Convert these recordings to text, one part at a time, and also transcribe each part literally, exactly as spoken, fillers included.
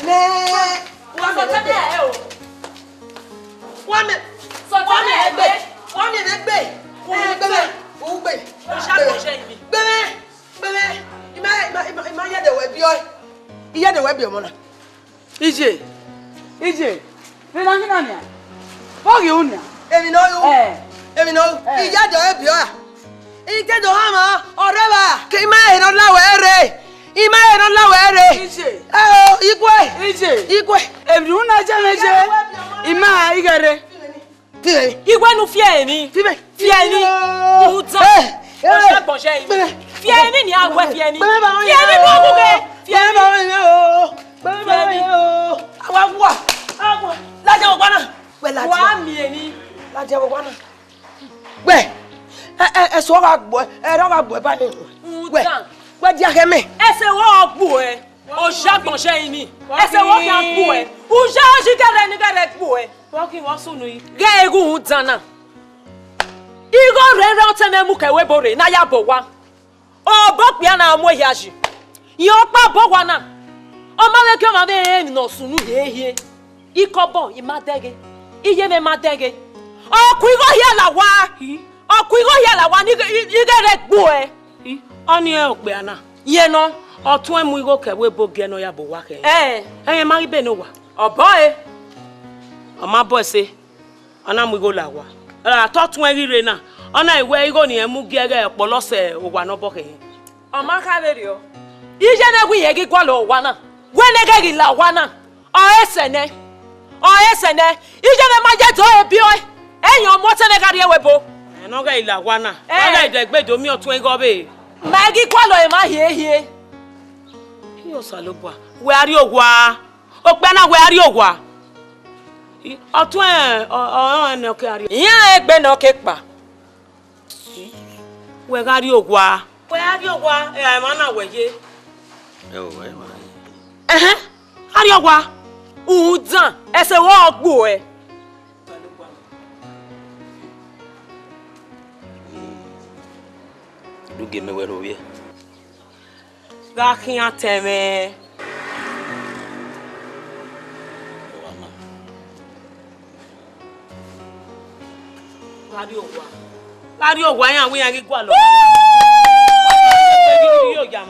Mẹ. Wa sọ tẹmẹ ẹ o. Wa mẹ. Sọ tẹmẹ ẹ gbe. Wa mẹ mẹ gbe. Ẹ gbe mẹ. U gbe. O ṣe àgbọ̀nṣẹ́ yìí mi. Gbe mẹ. Gbe mẹ. I ma, i ma, i ma, i ma ya ẹdẹ wẹ biẹ ọe. I ya ẹdẹ wẹ biẹ ọmọ na. Iye, iye, vbe na khin na nian? Vbe ọ ghi ru nian? Emwi ne ọ ru. Eh. Emwi ne ọ ru. Eh. I ya ẹdẹ wẹ biẹ ọe. I te do hama, ọ rre evba. Ke I ma he ne ọ la wẹ rre. I ma he ne ọ la wẹ rre. Iye. Ẹ o, Igwe. Iye. Igwe. Emwi ne u na je mwẹ je. I ma ighẹ rre. Fi vbe. Igwe nu fi ẹre ni. Fi vbe. Fi ẹre ni. Udan. Eh, eh. Ọsẹ gbọnsẹ yi. Fi vbe. Fi ẹre ni ni awẹ fi ẹre ni. Fi ẹre ni ni awẹ. Fi ẹre ni. Fi ẹre ni. Awa wa. Awa. Lajẹ ọgba na. Wẹ lajẹ. Wa mi ẹre ni. Lajẹ ọgba na. Wẹ. Ẹ, ẹ, ẹsẹ ọ gha gbuẹ, ẹ, ọ gha gbuẹ ba ni. Wẹ. Udan. Wẹ dia khẹ mẹ. Ẹsẹ ọ gbuẹ. Ọsẹ gbọnsẹ yi ni. Ẹsẹ ọ gha gbuẹ. Uya ọsi gẹrẹ ni gẹrẹ gbuẹ. Vbọ khin vbe ọ sunu yi? Ghẹ eghu rhunmwuda na. Igho rre rre ọtẹn mwẹ mu kẹ ẹvbo ebo rre ne a ya bọ owa. Obọ okpia na mu ehia yi. Rẹn ọkpa bọ owa na. Ọ ma vbe gie ọmwa vbe rẹn emwi ne ọ sunu hiehie. Ikọbọ, I ma dẹghe. Iye mwẹ ma dẹghe. Ọ ku igho hia la owa. Ọ ku igho hia la owa ne ighe, ighe rre gbuẹ. Ọnii rẹn okpia na. Yẹn nọ. Ọ tuẹn mu igho kẹ ẹvbo ebo giẹ ne ọ ya bọ owa khẹ. Ẹ. Ẹn, ma ghi bene owa. Ọ bọ ẹre. Ọ ma bọ ẹse. Ọ na mu igho la owa. Ra te ọ tuẹn ghi rre na, ọ na wẹ igho ne irẹn mu gie ẹghẹ ọkpọlọ sẹ owa ne ọ bọ khẹ. Ọ ma kha vberriọ. Iye ne wẹ irẹn ghi gualọ owa na, wẹ ne ghẹ ghi la owa na, ọ re sẹ nẹ, ọ re sẹ nẹ, iye ne ma ye do ebi ọe, ẹyan ọmọ ọtẹn ne gha rrie ẹvbo ebo. Ẹ ne ọ ghẹ ghi la owa na, ẹ, ọ ghẹ dẹ egbe do miẹn ọtuẹn igho ọvbehe. Ma i ghi gualọ emwa hiehie. Iyẹn Osanobua, wẹ a rrie owa. Okpia na wẹ a rrie owa. Ọtuẹn ọ, ọ, ọ, ẹnẹ ọ ke a rrie. Iran egbe ne ọ ke kpa. Wẹ gha rrie owa. Wẹ gha rrie owa, ẹ, emwa na wẹ ye. Ẹ o, ẹ ma ye. Ẹhẹn, a rrie owa. Udan, ẹsẹ ọ gbuẹ. Do gie mẹ wẹ rhovbiẹ. Gha khian tẹn mwẹ. Gha rrie owa. Gha rrie owa, iran wẹ iran ghi gualọ.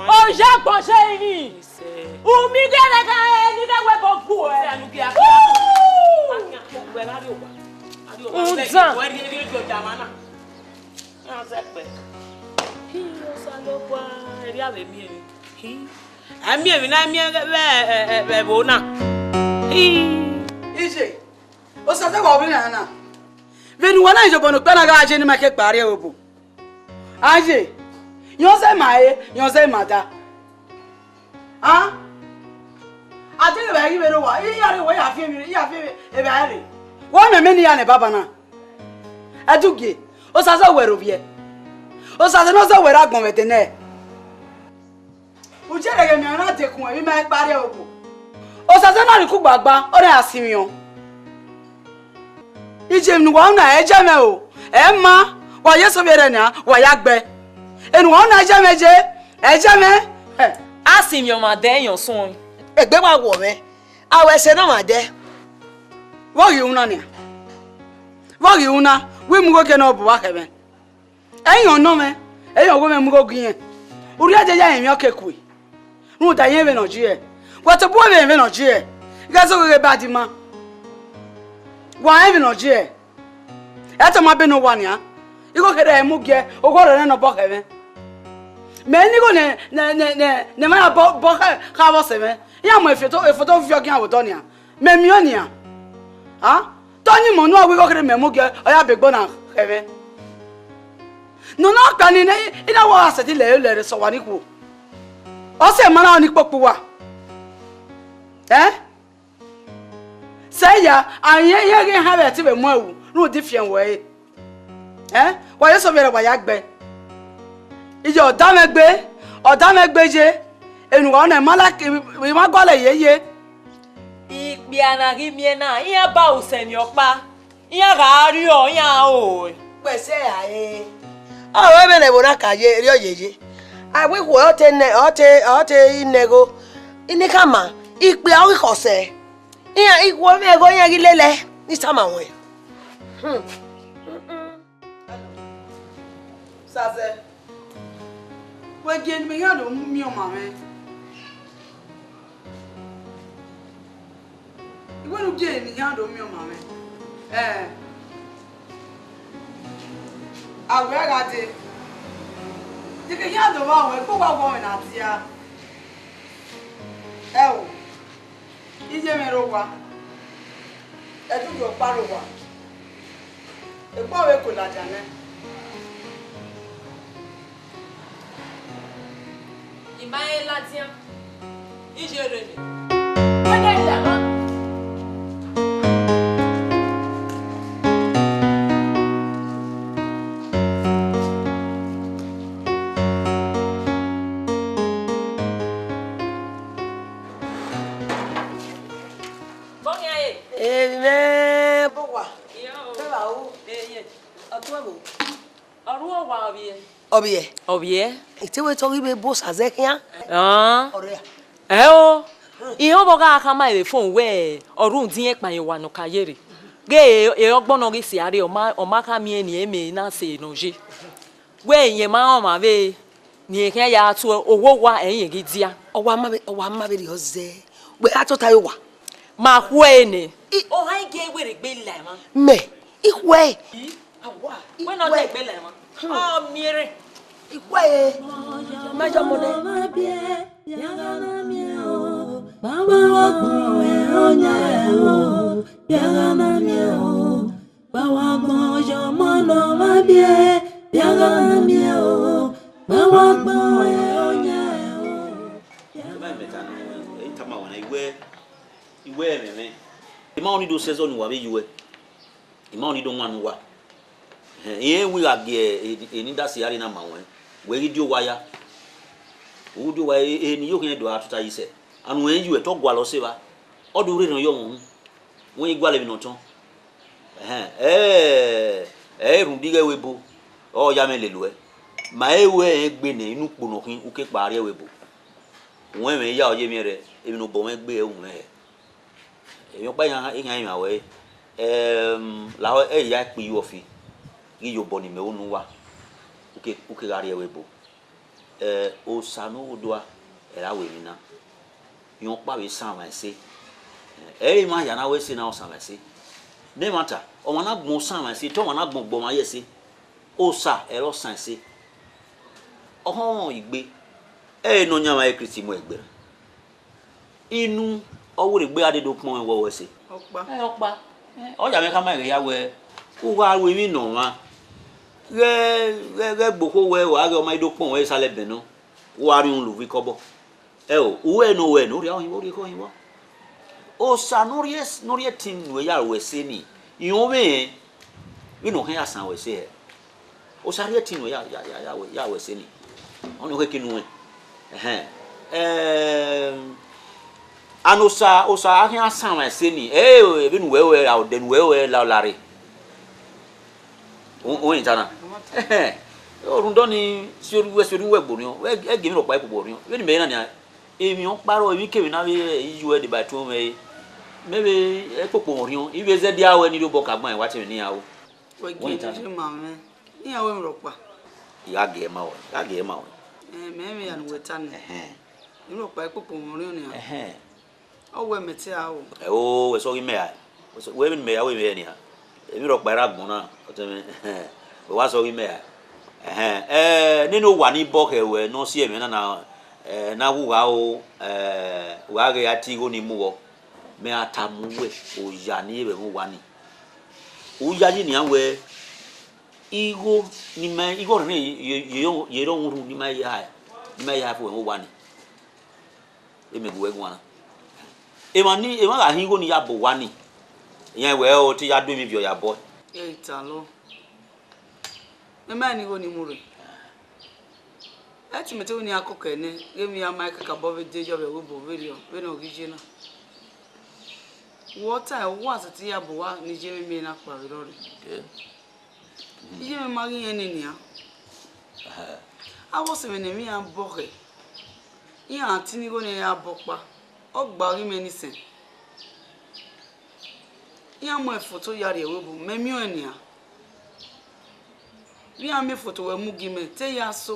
Oya gbọnsẹ yi ni. U miẹn ighẹ ẹghẹ ne I ghẹ wẹ ẹbọ gbuẹ. Udan. Iran zẹkpẹ. Hi, Osanobua, erriọ vbe miẹn emwi. Hi. A miẹn emwi na, a miẹn vbe, vbe, vbe ẹvbo na. Hi. Iye, Osaze wa vbe na na. Vbene uwa na iyobọ ne okpia na gha je ne ima ke kpa rrie obo. Aye, yọn zẹ ma re, yọn zẹ ma da. A? A deghẹ evbare ghi vbe rre owa, iran rre owa, iran fi emwi, iran fi evbare rre. Wa mẹ mẹ ne iran nẹ baba na. Ẹdugie, Osaze wẹ rhovbiẹ. Osaze ne ọ zẹ wẹ rre agbọn vbe ẹdẹ nẹ. U jere ghe mẹ ọna dekun ẹvbo ima i kpa rrie obo. Osaze na rhie ukugba gba, ọ na ya sinmwian. Iye ne uwa ru na, ẹ jẹ mwẹ o. Ẹ ma, wa ye sẹ ovbi ẹre nian, wa ya gbe. Ene uwa ru na, ẹ jẹ mwẹ ye, ẹ jẹ mwẹ. Ẹ. A sinmwian ọmwa dẹ yọn suẹn. Egbe wa wọ mwẹ. A wẹ ẹse ne ọmwa dẹ. Vbọ ghi ru na nian? Vbọ ghi ru na? Wẹ mu igho gie ne ọ bu uwa khẹ mwẹ. Ẹyọn nọ mwẹ, ẹyọn wẹ mwẹ mu igho gie irẹn. Urria de ya rẹn emwi ọ ke kue. Rhunmwuda irẹn vbe ne ọ ye. Wa tobọ uwẹ vbe rẹn vbe ne ọ ye. Ghẹ zẹ oghe bad man. Wa rẹn vbe ne ọ ye. Ẹ te ma bene owa nian. Igho kherhe ẹ mu gie, oghọ rẹrẹ ne ọ bọ khẹ mwẹ. Mẹ ne igho ne, ne, ne, ne, ne ma ya bọ, bọ khẹ, kha vbọ sẹ mwẹ. Iran mu efoto, efoto viọ gie iran vbe odọ nian. Mẹ miẹn ọnian. A? Te ọyinmwẹ unu a wẹ igho kherhe mẹ mu gie, ọ ya be egbe na khẹ mwẹ. Ne ọ na kpa ni ne, I na wa gha sẹtin lẹ, lẹ rre sẹ owa ni khuo. Ọ sẹ ma na ni kpokpo uwa. Ẹ? Sẹ ya, a rẹn iran ghi han vbe ẹtin vbe mu ẹwu, rhunmwuda ifian wẹ ẹre. Ẹ? Wa ye sẹ ovbi ẹre wa ya gbe. Iye ọ da mwẹ gbe, ọ da mwẹ gbe ye, enu wa na ma like, I ma gualọ ye ye. Ikpia na ghi miẹn na, iran ba usẹ emwi ọkpa, iran gha rriọ, iran ro ẹe. Kpẹsẹ ra re. Ọ ru ẹmwẹ ne ẹvbo na ka ye, erriọ yeye. A wẹ ikhuo ọ te nẹ, ọ te, ọ te i nẹ igho. Inikhama, Ikpia ọghe khọsẹ, iran ikhuo mwẹ ẹghẹ iran ghi lele ne I tama ruẹn. Hmm. Sazẹ, wẹ gie ne imẹ khian do miẹn ọma mwẹ. I wẹ ne u gie ne I khian do miẹn ọma mwẹ. Ẹn, a wẹ gha dee. Gie ke khian do vba ruẹ, ke uwa wẹ ọmwẹ na dia. Ẹo, iye mwẹ rre owa, ẹdẹ ugie ọkpa rre owa, ekpa vbe ko ladian nẹ. I ma rẹn ladian, iye rre nẹ. Wẹ ne lẹ mwa. Bọ khian re? Emwi mwẹ bọ owa. Iyo. Te vbe ru? Eye. Ọ tuẹ vbo? Ọ ru owa, ovbiẹ. Ovbiẹ? Ovbiẹ. I te wẹ te ọ ghi vbe bu Sazẹ khian. Ọnrẹn. Ẹo, irẹn ọvbọ gha khama vbe fon wẹ ọ rhunmwuda irẹn kpaẹn owa ne ọ ka ye rre. Ghe e ọgbọn ne ọ ghi sẹ aro, ọ ma, ọ ma kha miẹn ne e mẹ na sẹ ne ọ ye. Wẹ irẹn ma rẹn ọmwa vbe ne irẹn khian ya tu owa owa, ẹre irẹn ghi dia. Ọ wa ma vbe, ọ wa ma vberriọ zẹ. Wẹ a tota ye owa. Ma khuẹ nẹ. I- Ọ ha i gie werriegbe la emwa. Mẹ, I khuẹ. I- Awa. Wẹ ne ọ Ikhue. Degbe la emwa. Hmm. Ọ miẹn rẹn. I khuẹ. Ma yọ ọmọ nẹ. Ẹ ma mẹ ta nọ, ẹ i tama ruẹ na, I wẹ, I wẹ ẹmwẹ mwẹ. I ma ọnii do sẹ ẹzọ ne uwa vbe ye uẹ. I ma ọnii do wan ne uwa. Ẹhẹn, irẹn wẹ I gha gie eni da sẹ aro na ma ruẹn, wẹ ghi die owa ya. U ghi die owa, ehe ne I yo khian do a tota yi sẹ. Anu ruẹn ye uẹ te ọ gualọ sẹ evba. Ọ do rherhe ọyọmwẹ uhunmwu. Wẹ I gualọ emwi ne ọ tọn. Ẹhẹn, ẹ, ẹ i rhunmwuda ighẹ ẹvbo ebo, ọ ya mwẹ lele uẹ. Ma he ru ẹre gbe nẹ, inu ukpo ne ọ khin, u ke kpa rrie ẹvbo ebo. Wẹ ẹmwẹ ya ọ ye mwẹ rẹ, emwi ne obọ mwẹ gbe ẹre u mwẹ hẹ. Emwi ọkpa iran, iran rinmwian ruẹ, ẹm, lahọ ẹ i ya kpe iruẹ ọfi, ghi ye obọ ne imẹ ru ne uwa, u ke, u ke gha rrie ẹvbo ebo. Ẹ, Osa ne ọ ghe odua, ẹre a ru emwi na. Rẹn ọkpa vbe sanmwẹ ẹse. Ẹ, ẹ i re emwa hia ne a wẹ ẹse na, ọ sanmwẹ ẹse. Ne ẹmwata, ọmwa ne agbọn sanmwẹ ẹse, te ọmwa ne agbọn gbe ọmwa ye ẹse. Osa ẹre ọ san ẹse. Ọ họnmwẹ igbe, ẹre Nọyaẹnmwa Kristi mu ẹre gberra. Inu, ọ werriegbe a dede okpọnmwẹ wẹ ọ ru ẹse. Ọkpa. Ẹ, ọkpa. Ẹ, ọ ya mwẹ khama ẹghẹ hia wẹ, u gha ru emwi ne ọmwa, ghẹ, ghẹ, ghẹ gbe okhuo wẹ, wa ghe ọ ma i do kpọnmwẹ ẹre sẹ alẹ ẹbẹn nọ, wa rhiọn unu lu vbe ikọbọ. Ẹo, uwẹ ne uwẹ ne u rhie ohinmwọ, u rhie ohinmwọ. Osa ne u rhie, ne u rhie ẹtin ne uwẹ ya ru ẹse ni, irẹn ọ vbe rẹn vbene ọ khian ya san ruẹ ẹse hẹ. Osa rhie ẹtin ne uwẹ ya, ya, ya, ya, ya ru ẹse ni, ọnii ọ khẹke unu ruẹn. Ẹhẹn. Ẹm, and Osa, Osa a khian san ruẹ ẹse ni, ẹ, vbene uwẹ ruẹ ra, odẹ ne uwẹ ruẹ la, ọ la rre. U, u rẹn ta na? Ẹhẹn. Rhunmwuda ọnii, si orhu wẹ, si orhu wẹ gbe orhiọn, wẹ gie emwi rhọkpa i kpokpo orhiọn. Vbene imẹ i re na nian, emwi ọkpa rrọọ, emwi kemwi na vbe i yu ẹre deba ẹtuẹn mwẹ re, mẹ vbe ẹkpokpo mwẹ orhiọn, I vbe zẹ dia ruẹ ne I rrie obọ ka gban wa te emwi ne iran ru. Wẹ gie Wẹ ta. Jeje ma mwẹ, iran ru emwi rhọkpa. I gha gie ma ruẹ, I gha gie ma ruẹ. Ẹ, mẹ i mwẹ ya ne uwẹ ta nẹ. Ẹhẹn. Emwi rhọkpa i kpokpo mwẹ orhiọn nian. Ẹhẹn. Ọ wẹ mẹ te a ru. Ẹo, wẹ sẹ ọghe imẹ ra? Wẹ sẹ, wẹ vbene imẹ ya wẹ vbe nian. Emwi rhọkpa i rre agbọn na, ọtẹn mwẹ. Wẹ wa sẹ ọghe imẹ ra? Ẹhẹn. Ẹ, nene owa ni bọ khẹ ruẹ ne ọ si ẹmwẹ na na, ẹ, ne a wu gha ro, ẹ, wa ghe a tie igho ni mu vbọ. Mẹ a tama uwẹ, oya ni ye vbe ẹmwẹ owa ni. U yayi nian wẹ, igho ne ima, igho rhirhi ye, ye, ye, ye rre ọmwa urhu ne ima ya, ne ima ya fo ẹmwẹ owa ni. Emẹ gu wẹ guan na. Emwa ni, emwa gha hin igho ni ya bọ owa ni, iran wẹ ọ te ya do emwi viọ ya bọ. Ẹ i talọ. Mẹ ma ni igho ni mu rre. Ẹ te mẹ te wẹ ne iran kọkẹ nẹ, ghẹ emwi ya ma kakabọ vbe de yọ vbe ẹvbo ebo vberriọ, vbene ọ ghi ye na. Wẹ ọ tae, uwa sẹtin ya bọ owa ni ye emwi na kpa vbe rrọọ rre. Okay. Iye mwẹ ma ghi rẹn ni nian. Ẹhẹ. Avbe ọse mwẹ ne emwi iran bọ khẹ, iran tinigho ne iran ya bọ ọkpa. Ọ gba ghi mwẹ ni sẹ. Iran mu foto ya rrie ẹvbo ebo, mẹ miẹn ọẹn nian. Vbe iran miẹn foto wẹ mu gi mẹ, te ya so.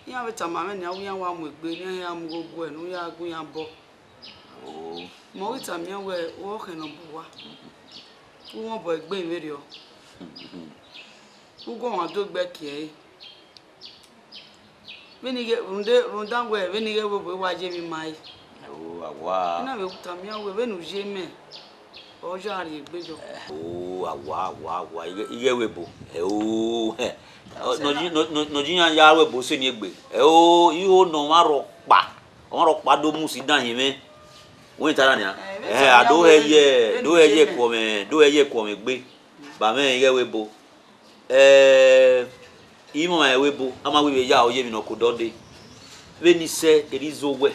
Iran vbe tama mwẹ nian, wẹ iran wa mu egbe, ne iran ya mu igho guẹ, ne u ya gu iran obọ. Oh. Mẹ ọ ghi tama iran wẹ, u ọkhẹn ne ọ bu uwa. U mwẹ obọ egbe vberriọ. U gu ọmwa do egbe kie ẹre. Vbene I ghẹ, rhunmwuda, rhunmwuda wẹ, vbene I ghẹ vbe obọ, I wa ye emwi ma ẹre. Oh, awa. I na vbe tama iran wẹ, vbene u ye mẹ, ọ ya rrie egbe yọ. Oh, awa, awa, awa, I ghẹ, I ghẹ vbe ebo. Oh, nọ yi, nọ, nọ, nọ yi iran ya ru ebo sẹ eni egbe. Oh, I ho ne ọmwa rhọkpa, ọmwa rhọkpa do mu si dan hin mwẹ. Wẹ ta na nian? Eh, vbe Eh, ta a do nian hẹ wẹ, ye, vbene do u hẹ ye ye mẹ. Kuọ mwẹ, do hẹ ye kuọ mwẹ egbe. Ba mwẹ I ghẹ vbe ebo. Eh, I mwẹ ọmwa ẹvbo ebo, a ma wẹ vbe ya aro ye emwi ne ọ ke odọ dee. Vbene I sẹ, erha izo wẹ,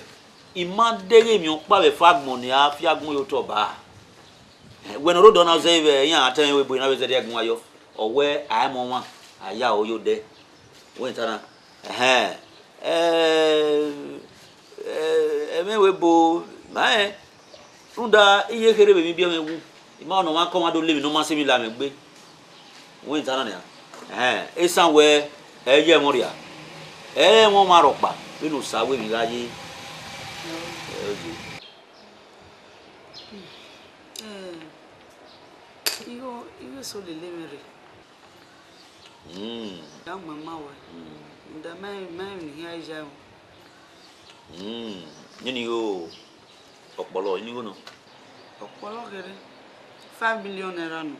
I ma deghẹ emwi ọkpa vbe ẹfe agbọn ne a fi agbọn ye otọ ba. Eh, wẹ ne ọ rre odọ na zẹ vbe iran a ta ẹmwẹ ẹvbo ebo, I na vbe zẹdẹ gun ayọ. Ọ wẹ a i mu ọmwa, a ya aro ye odẹ. Wẹ ta na? Ẹhẹn. Eh, eh, ẹmwẹ ẹvbo ebo, ma rẹn. Rhunmwuda, I ye kherhe vbe emwi biẹ mwẹ wu. I ma nọ ọmwa ke ọmwa do la emwi ne ọ ma sẹ emwi la mwẹ egbe. Wẹ ta na nian? Ẹhẹn, esan wẹ, ẹ i ye ẹmwẹ ọrria. Ẹ i re ẹmwẹ ọmwa rhọkpa, vbene Osa wẹ emwi gha ye. Ẹ i ye. Eh, igho, igho eso lele mwẹ rre. Mm. Ya mu ẹn ma wẹ. Mm. Rhunmwuda ma, ma emwi ne I khian ya ẹre. Mm. Nene igho ọkpọlọ, nene igho nọ. Ọkpọlọ kherhe, five million naira nọ.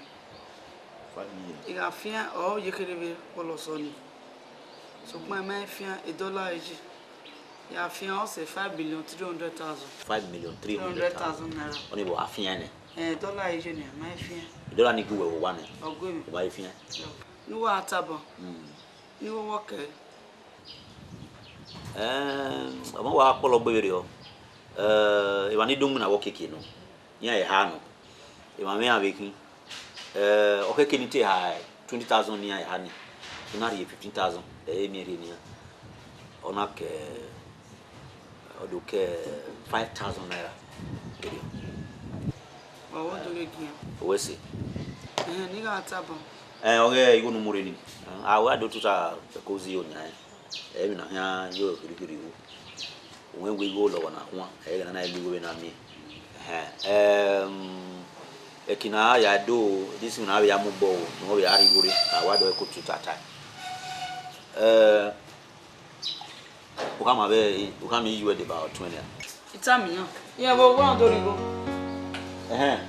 Five million. I gha fian, ọ ye kherhe vbe ọkpọlọ sọ nii. Sokpan I ma fian, e dọla ẹre yi. Ya fian, ọ sẹ five million three hundred thousand. Five million three hundred thousand. Three hundred thousand naira. Ọni vbe a fian nẹ? Eh, dọla ẹre yi nian, ma fian. Dọla ni gu wẹ vbe owa nẹ? Ọ gu mwẹ. U ma fian. Ne uwa tabọ. Mm. Ne uwa wọ kẹ. Ẹẹn, ọmọ wa kpọlọ gbe vberriọ. Eh, emwa ni do winna vbe okiekie nọ, iran eha nọ, emwa mwẹ iran vbe khin. Eh, ọ khẹke ne I te ha twenty thousand ne iran eha ni, I na rhie fifteen thousand, ẹ i re miẹn rhie nian. Ọ na ke, ọ do ke five thousand naira. Vberriọ. Wa wẹ do ghe gian. Wẹ sẹ. Ẹhẹn, ne I gha tabọ. Ẹ, ọ ghe igho ne u mu rre ni. A wa do tuta ko zẹ onian. Ẹ, emwi na khian yo kirikiri ru. Uwẹ wẹ igho lọghọ na khuan, ẹ, ẹghẹ ne a na lu igho vbe na miẹn. Ẹhẹn. Ẹm, ẹki na ya do, this one na vbe ya mu gbe o, ne ọ vbe ya rhie igho rre, a wa do ẹko tuta ta. Ẹ, u khama vbe, u khama iye uẹ deba ọtuẹn nia. I tama iran. Iran vbe owa do rhie igho. Ẹhẹn.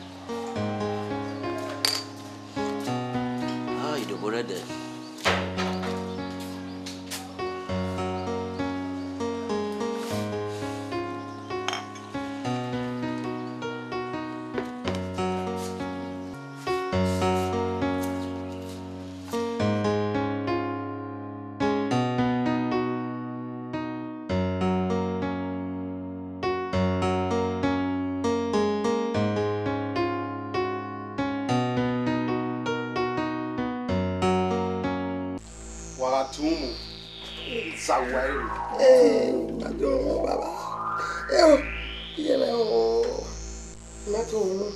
Ah, idobo rẹ dẹ. Wa gha tọn umu, I zagha uwa ẹre. Eh, ma tọn umu, baba. Eh, iye mwẹ o. Ma tọn umu.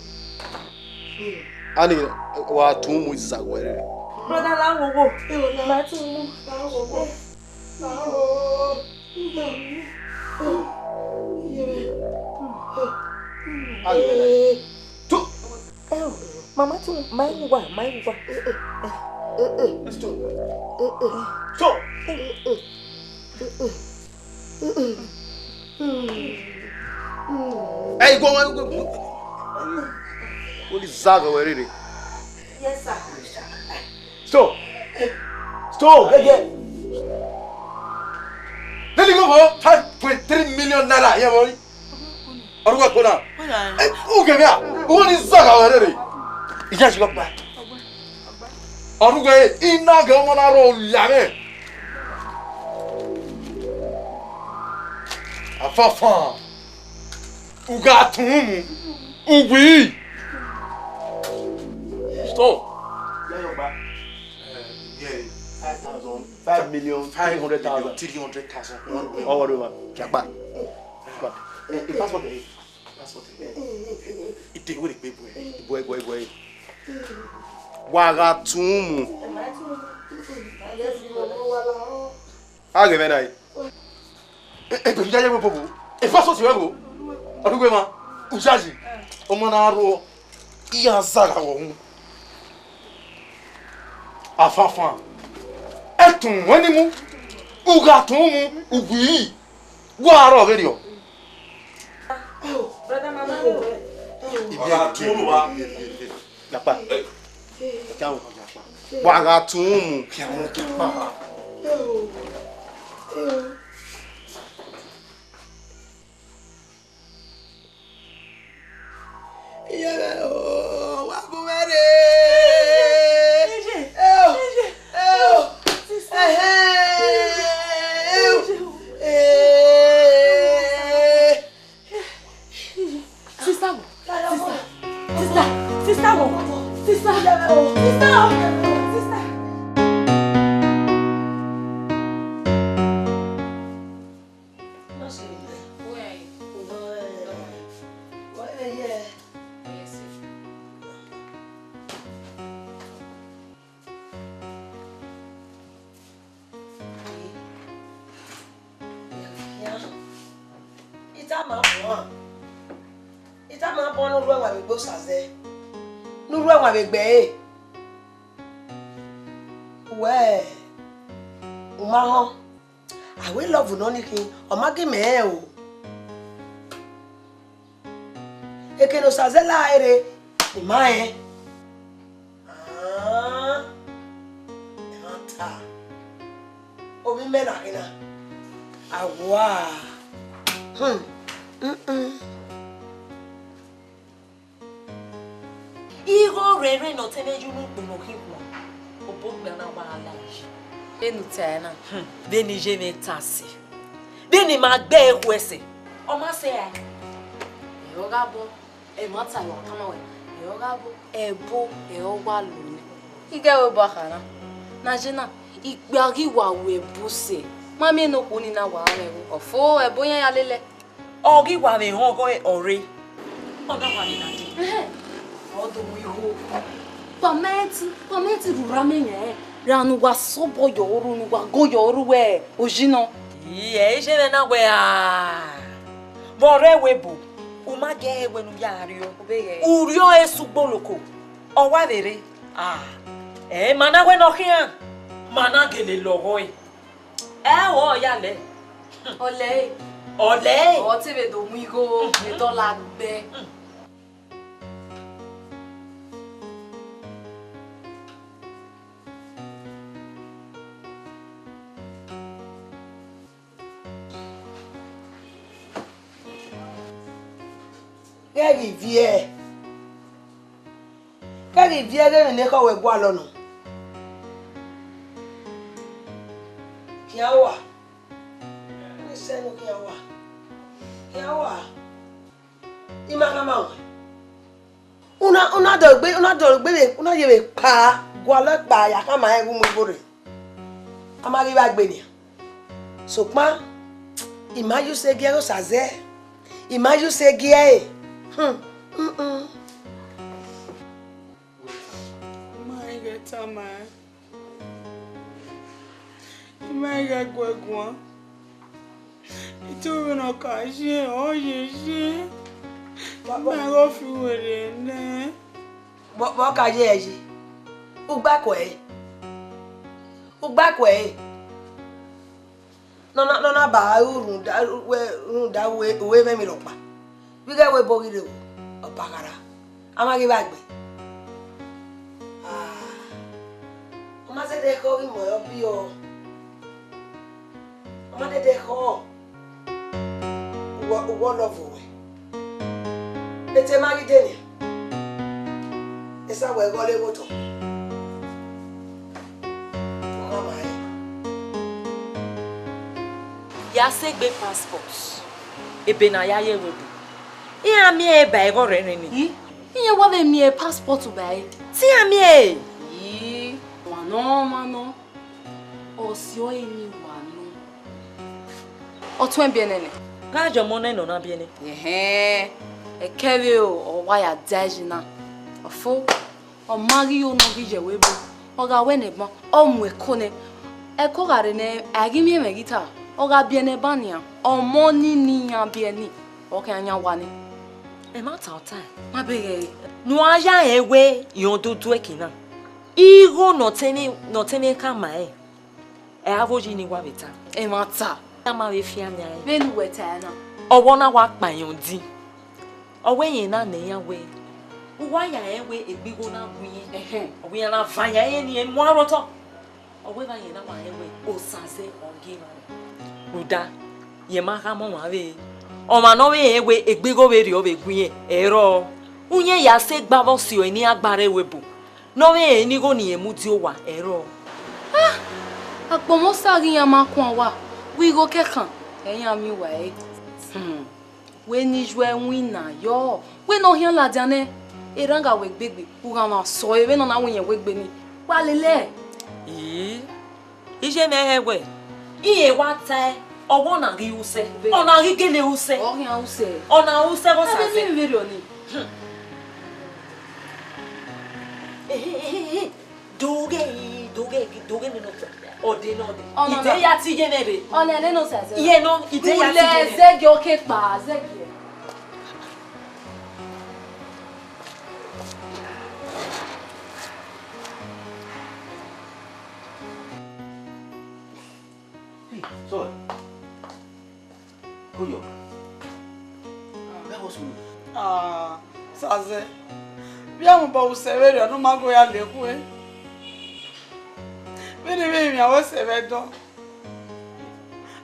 Ani, wa tọn umu, I zagha uwa ẹre. Brother, la wo wo. Ma tọn umu. La wo wo. La wo wo. Iye mwẹ. Ani, tu. Eh, mama tọn, ma i wa, ma i wa. Stop. Stop. Hey, go on, go, go. Holy Zaga, where is it? Yes, sir. Stop. Stop, yeah, yeah. Let me go for five point three million naira, yeah, boy. Ọrugbo ẹko na. Ẹ, u ghe mia, u ni zagha wẹ rere. Iya si gba. Ọrugbo ẹ, I na ghe ọmọ na rọ ya mwẹ. Afafan. U gha tọn umu. U ghi. Stop. Ya yo gba. Eh, yeah, five thousand. Five million three hundred thousand. Three hundred thousand. Ọ wọrọ ma. Kiakpa. Kiakpa. Eh, eh, passport, eh. Passport, eh. Ide wẹ gbe bu ẹ. Bu ẹ, bu ẹ, bu ẹ. Wa gha tun mu. A ghe mwẹ na. Ebe ya ye wẹ bobo. E passport wẹ gho. Ọdugbe ma. Ujaji. Ọmọ na ro. Iran zagha wọ hu. Afanfan. Ẹtun wẹ ni mu. U gha tun mu. U ghi. Wa rọ vberriọ. Brother, mama, no. Ibi ẹ, ibi ẹ, ibi ẹ, ibi ẹ, ibi ẹ. Yapa. Wa gha tun mu. Iye mwẹ o, wa gu mwẹ rre. Eo, eo. Ẹhẹn, eo. Eh. Sister, sister, sister, sister, sister, sister, sister. I tama bọ, I tama bọ ne u rhu ẹwaẹn vbe egbe Osaze, ne u rhu ẹwaẹn vbe egbe ẹre. Wẹ, u ma họn, a wẹ love nọ ni khin, ọ ma gie mẹ rẹn o. Eke ne Osaze la ẹre, I ma rẹn. Ah, ẹmwata. Ovbi mẹ na khin na. Awa. Hmm. Mm-mm. Igho rere ne ọ te mwẹ ye unu ukpọn ne ọ khin khuan, obọ okpia na wa la yi. Vbene u ta ẹre na, hmm, vbene iye mwẹ ta sẹ, vbene ima gbe ẹre khu ẹse, ọ ma sẹ ra? Ẹ ọ gha bọ, ẹmwata wa tama wẹ, ẹ ọ gha bọ, ẹbo ẹ ọ wa lo nẹ. I ghẹ ẹvbo ọkha na, ne a ye na, ikpia ghi wa ru ẹbo sẹ, ma miẹn ne okhuo ni na wa mwẹ ẹvbo, ọ fo ẹbo iran ya lele. Ọ ghi wa vbe họn ọghọe ọre. Ọ na wa vbe na dee. Ẹhẹn. Ọ do mu igho. Pamẹnti, pamẹnti rhurhu amẹ yẹn, ra ne uwa sẹ obọ yọ ru, ne uwa go yọ ru wẹ oji nọ. Iyẹ, iye mwẹ na wẹ a. Vbe ọ rre ẹvbo ebo, u ma gie ẹre wẹ ne u ya rriọ. Obọ ghẹ. U rriọ ẹre sẹ ugboloko, ọ wa vbe rre. A, ẹ ma na wẹ ne ọ khian, ma na gele lọghọe. Ẹ, ọ ya lẹ. Ọ lẹ ẹre. Ọ lẹ ẹre. Ọ te vbe do mu igho, vbe dọla gbẹ. Ghẹ ghi viẹ. Keghi viẹ ghe emwi ne ekhọe ruẹ gualọ nọ. Khian ua. Unu sẹ ne u khian ua. Khian ua. I ma khama ruẹ. Una, una dọlegbe, una dọlegbe vbe, una ye vbe kpa, gualọ kpa ya khama rẹn vbe umu ibo rre. A ma ghi vbe gbe nian. Sokpan, I ma ye use gie ẹre Osaze. I ma ye use gie ẹre. Hmm, mm, mm. I ma i ghẹ tama ẹn. I ma i ghẹ gu ẹre guan. I te vbene ọ ka ye, ọ ye ye. I ma i ghẹ fi werriẹ nẹ. Vbọ, vbọ ka ye ẹre yi? U gba ku ẹre. U gba ku ẹre. Ne ọ na, ne ọ na ba ru rhunmwuda, wẹ, rhunmwuda wẹ, wẹ mwẹ emwi rhọkpa. Vbe ighẹ wẹ ebo ghi rre vbo, ọ ba gha ra. A ma ghi vbe gbe. Ah, ọ ma zẹdẹ khọ ghi mu ẹre ọbiọ. Ọ ma dẹdẹ khọ. Uwọ, uwọ love wẹ. Ete ma ghi de nian. Esa wẹ ghe ọ le vbe otọ. Ọ ma ma rẹn. Ya sẹ egbe passport. Ebe ne a ya ye ẹvbo ebo. Iran miẹn ẹre ba ẹghẹ ọrẹre ni. Ih, iran wa vbe miẹn passport ba ẹre. Te iran miẹn ẹre. Ih, ọmwa nọ, ọmwa nọ. Ọ si ọre emwi wa nọ. Ọ tuẹn biẹ nẹ nẹ. Gha jọ ọmọ nẹ ne ọ na biẹ nẹ. Ẹhẹn, ẹkẹvbe o, ọ wa ya dia ẹre na. Ọfo, ọ ma ghi yo ne ọ ghi ye ẹvbo ebo, ọ gha wẹ ne ẹban, ọ mu ẹko nẹ. Ẹko gha rre nẹ, a ghi miẹn ẹmwẹ ghi ta, ọ gha biẹ ne ẹban nian, ọmọ ni ne iran biẹ ni, ọ khian yan owa ni. Ẹ ma ta ọta. Ma bẹghe ẹre. Ne uwa ya rẹn wẹ irẹn dudu ẹki na, igho ne ọ tẹn ne, ne ọ tẹn ne khama ẹre, ẹ a vbe yi ne wa vbe ta. Ẹ ma ta. A ma vbe fian yan ẹre. Vbene uwẹ ta ẹre na. Ọwọ na wa kpa irẹn odin. Ọ wẹ irẹn na nẹ iran wẹ, uwa ya rẹn wẹ egbe igho na gu irẹn. Ẹhẹn. Ọ wẹ iran na va yan ẹre ni, ẹ mu aro otọ. Ọ wẹ evba irẹn na wa rẹn wẹ Osazẹ ọ gie emwa rẹ. Rhunmwuda, irẹn ma khama ọmwa vbe, ọmwa ne ọ vbe rẹn wẹ egbe igho vberriọ vbe gu irẹn, ẹ i rrọọ. Uyẹn ya sẹ gba vbe ọ si ọre ne iran gba rre ẹvbo ebo. Ne ọ vbe rẹn ne igho ne irẹn mudia owa, ẹ i rrọọ. Ah, akpọnmwẹ Osa ghi iran ma kuan owa, wẹ igho kẹkan, ẹ i iran miẹn uwa ẹre. Hmm. Wẹ ne iye ẹwinna yọ, wẹ ne ọ khian ladian nẹ, erhan gha wẹ gbe egbe, u gha mwa sẹ ọre vbene ọ na wẹ irẹn wegbe ni, wa lele ẹe. Ii, iye mwẹ hẹ wẹ, irẹn wa tae, ọwọ na ghi ru sẹ, ọ na ghi gele ru sẹ. Ọ khian ru sẹ. Ọ na ru sẹ vbe Osazẹ. Ẹmwẹ vberriọ ni. Hmm. Ehe, ehe, ehe. Do ghe, do ghe, do ghe nene ọdẹ nọ dẹ. Ọ nọ na. Ide ya ti ye nẹ rre. Ọ nẹ nene Osazẹ. Iye nọ, ide ya ti ye nẹ. Zẹgiẹ, okekpa, zẹgiẹ. Hey, so, Koyo, vbe ẹvbo sunu? Ah, Osazẹ, vbe a mobọ ru sẹ vberriọ ne u ma gu ya lele ekhue? Vbene I vbe rinmwian wẹ sẹ vbe ẹdẹ,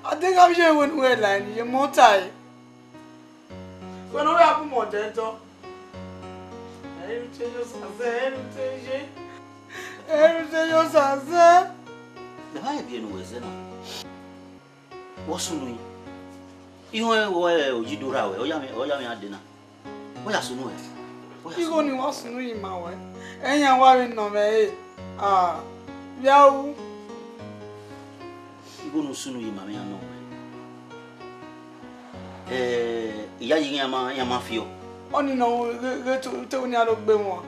a deghẹ avbe iye mwẹ ne u ghẹ la ẹre ne iye mẹ ọ tae. Wẹ ne ọ ya bu mẹ ọdẹ dọ. Ẹ i rhunmwuda ye Osazẹ, ẹ i rhunmwuda ye. Ẹ i rhunmwuda ye Osazẹ. Mẹ ma he biẹ ne uwẹ zẹ na. Wẹ ọ sunu yi. Ihọn wẹ oyi do rra ruẹ, ọ ya mwẹ, ọ ya mwẹ a dee na. Wẹ ya sunu ruẹ. Wẹ ya sunu. Igho ne I wa sunu yi ma ruẹ. Ẹyan wa vbe nọ mwẹ re. Ah, vbe a ru. Igho ne u sunu yi ma mwẹ iran nọ ruẹ. Eh, iyayi iran ma, iran ma fiọ. Ọnii nọ ru ghe, ghe te, te u nian do gbe mwẹ.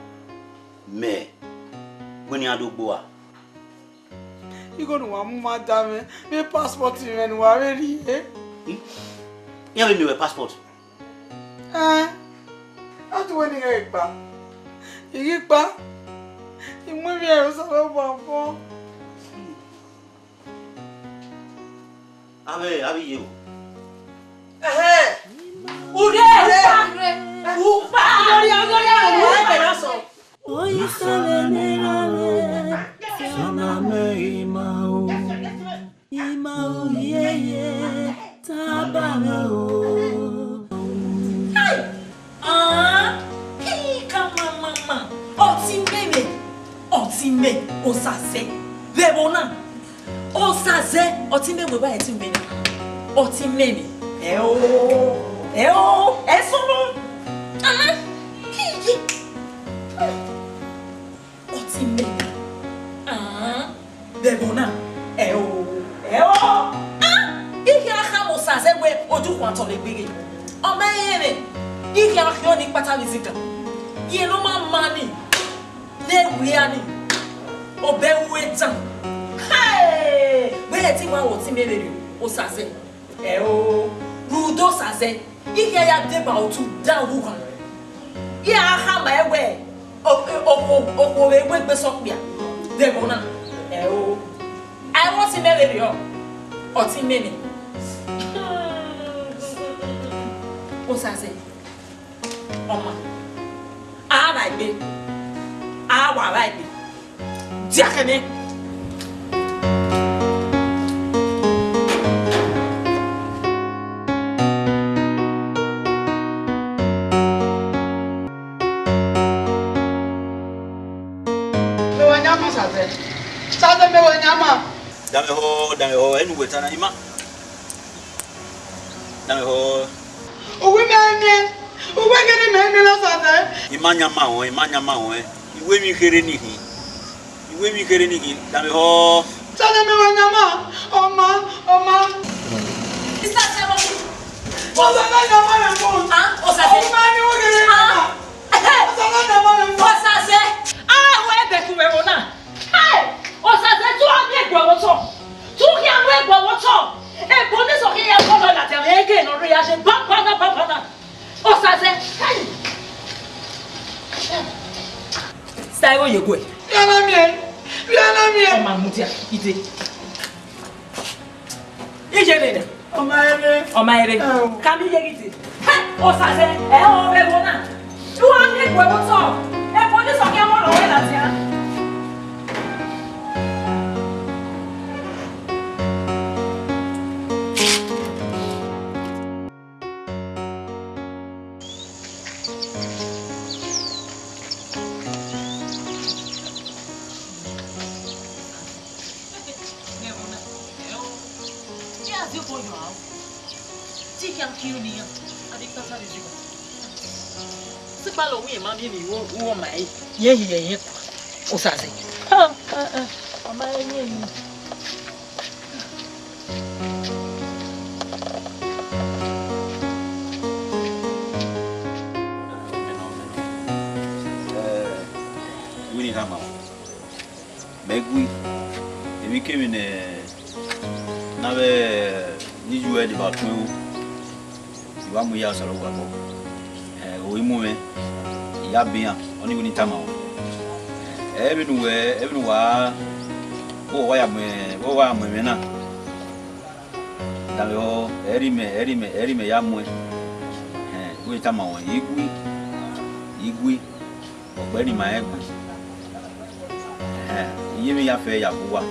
Mẹ, wẹ nian do gbe ua. Igho ne uwa mu ma da mwẹ, vbe passport mwẹ ne uwa vbe rhie. Hmm? Iran vbe miẹn ruẹ passport? Ẹn, a tu wẹ ne I ghẹ kpa. I ghi kpa, I mu ivbi ẹre Osanobua fo. Avbe, avbe iye o. Ẹhẹn. Urre, urre, urre. Ukpa. Iyọria, iyọria, urre, urre, urre, sọ. Oyi sọlẹ ne ra mwẹ, sọna mẹ ima o, ima o yeye, taba mwẹ o. Hai! Ah, kika mamama, ọtẹn mẹ mwẹ, ọtẹn mẹ, Osazẹ, vbe ẹvbo na. Osazẹ, ọtẹn mẹ wẹ wa ẹtin mẹ na. Ọtẹn mẹ ni. Ẹ o, ẹ o, ẹ sunu. Ah, iye. Ọtẹn mẹ ni. Ah, vbe ẹvbo na. Ẹ o, ẹ o. Ah, I khian khama Osazẹ wẹ odukhunmwu tọn ne gberra. Ọ ma rẹn mwẹ. I khian khian ọnii kpata vbe izigan. Iye ne ọ ma ma ni. Ne wia ni, obẹ ru edan. Hai! Wẹ ẹtin wa wẹ ọtẹn mẹ vberriọ, Osazẹ. Ẹ o, rhunmwuda Osazẹ, I khian ya deba otu dan ughan. I a khama ẹre wẹ, o, o, o, okhuo vbe ru egbe sẹ okpia. Vbe ẹvbo na, ẹ o. A i wẹ ọtẹn mẹ vberriọ, ọtẹn mẹ ni. Osazẹ. Ọma, a vba egbe, a wa vba egbe. Diakhẹ nẹ. Mẹ wa yan ma, Sazẹ. Sazẹ, mẹ wa yan ma. Danmwehọ, danmwehọ, ẹi ne uwẹ ta na, ima. Danmwehọ. Uwu mẹ miẹn, uwu gele mẹ miẹn na, Sazẹ. I ma yan ma ruẹn, I ma yan ma ruẹn. I wẹ emwi kherhe ni khin. I wẹ emwi kherhe ni khin, danmwehọ. Tade me wa nyama, ọma, ọma. Isa se lo. Osa na nyama rẹ mo. Ah, Osaze. Ọma ni wo gele. Ah. Osa na nyama rẹ mo. Osaze. Ah, wẹ bẹkun vbe ẹvbo na. Hey, Osaze, tu a miẹn egbe ọvbotọ. Tu khian mu egbe ọvbotọ. Ebo ne sọ khian ya kọ lọ ladian vbe ẹghẹ ne ọ rre ya ye banbana banbana. Osaze, hey. Sa igho ye guẹ. Vbe a na miẹn? Vbe a na miẹn? Ọ ma mudia, ide. Iye nene. Ọ ma rre. Ọ ma rre. Ẹ o. Ka mi ye gidi. He, Osaze, ẹ o vbe ẹvbo na. Du a miẹn egbe ọvbotọ. Ebo ne sọ khian mu lọ wẹ ladian. Sikpalo wi ma mi ni wo wo ma yi. Ye hi ye ye kwa. Osaze. Ha, ha, ha. Ọ ma ye ni. Eh, wini hama. Mẹ gui, emwikemwi ne na vbe ni yu ẹre ba tuẹn ru, I wa mu ya Osanobua obọ. Eh, o i mu mwẹ, I ya bẹ iran, ọni wẹ ne I tama ruẹ. Eh, ẹvbo ne uwẹ, ẹvbo ne uwa, vbe uwa ya mu, vbe uwa ya mu ẹmwẹ na. Danmwehọ, ẹ i re imẹ, ẹ i re imẹ, ẹ i re imẹ ya muẹn. Eh, wẹ ne I tama ruẹ, I gui, I gui. Ọgbẹe ne ima rẹn gbe. Ẹhẹn, I ye emwi ya fẹ ya bu uwa.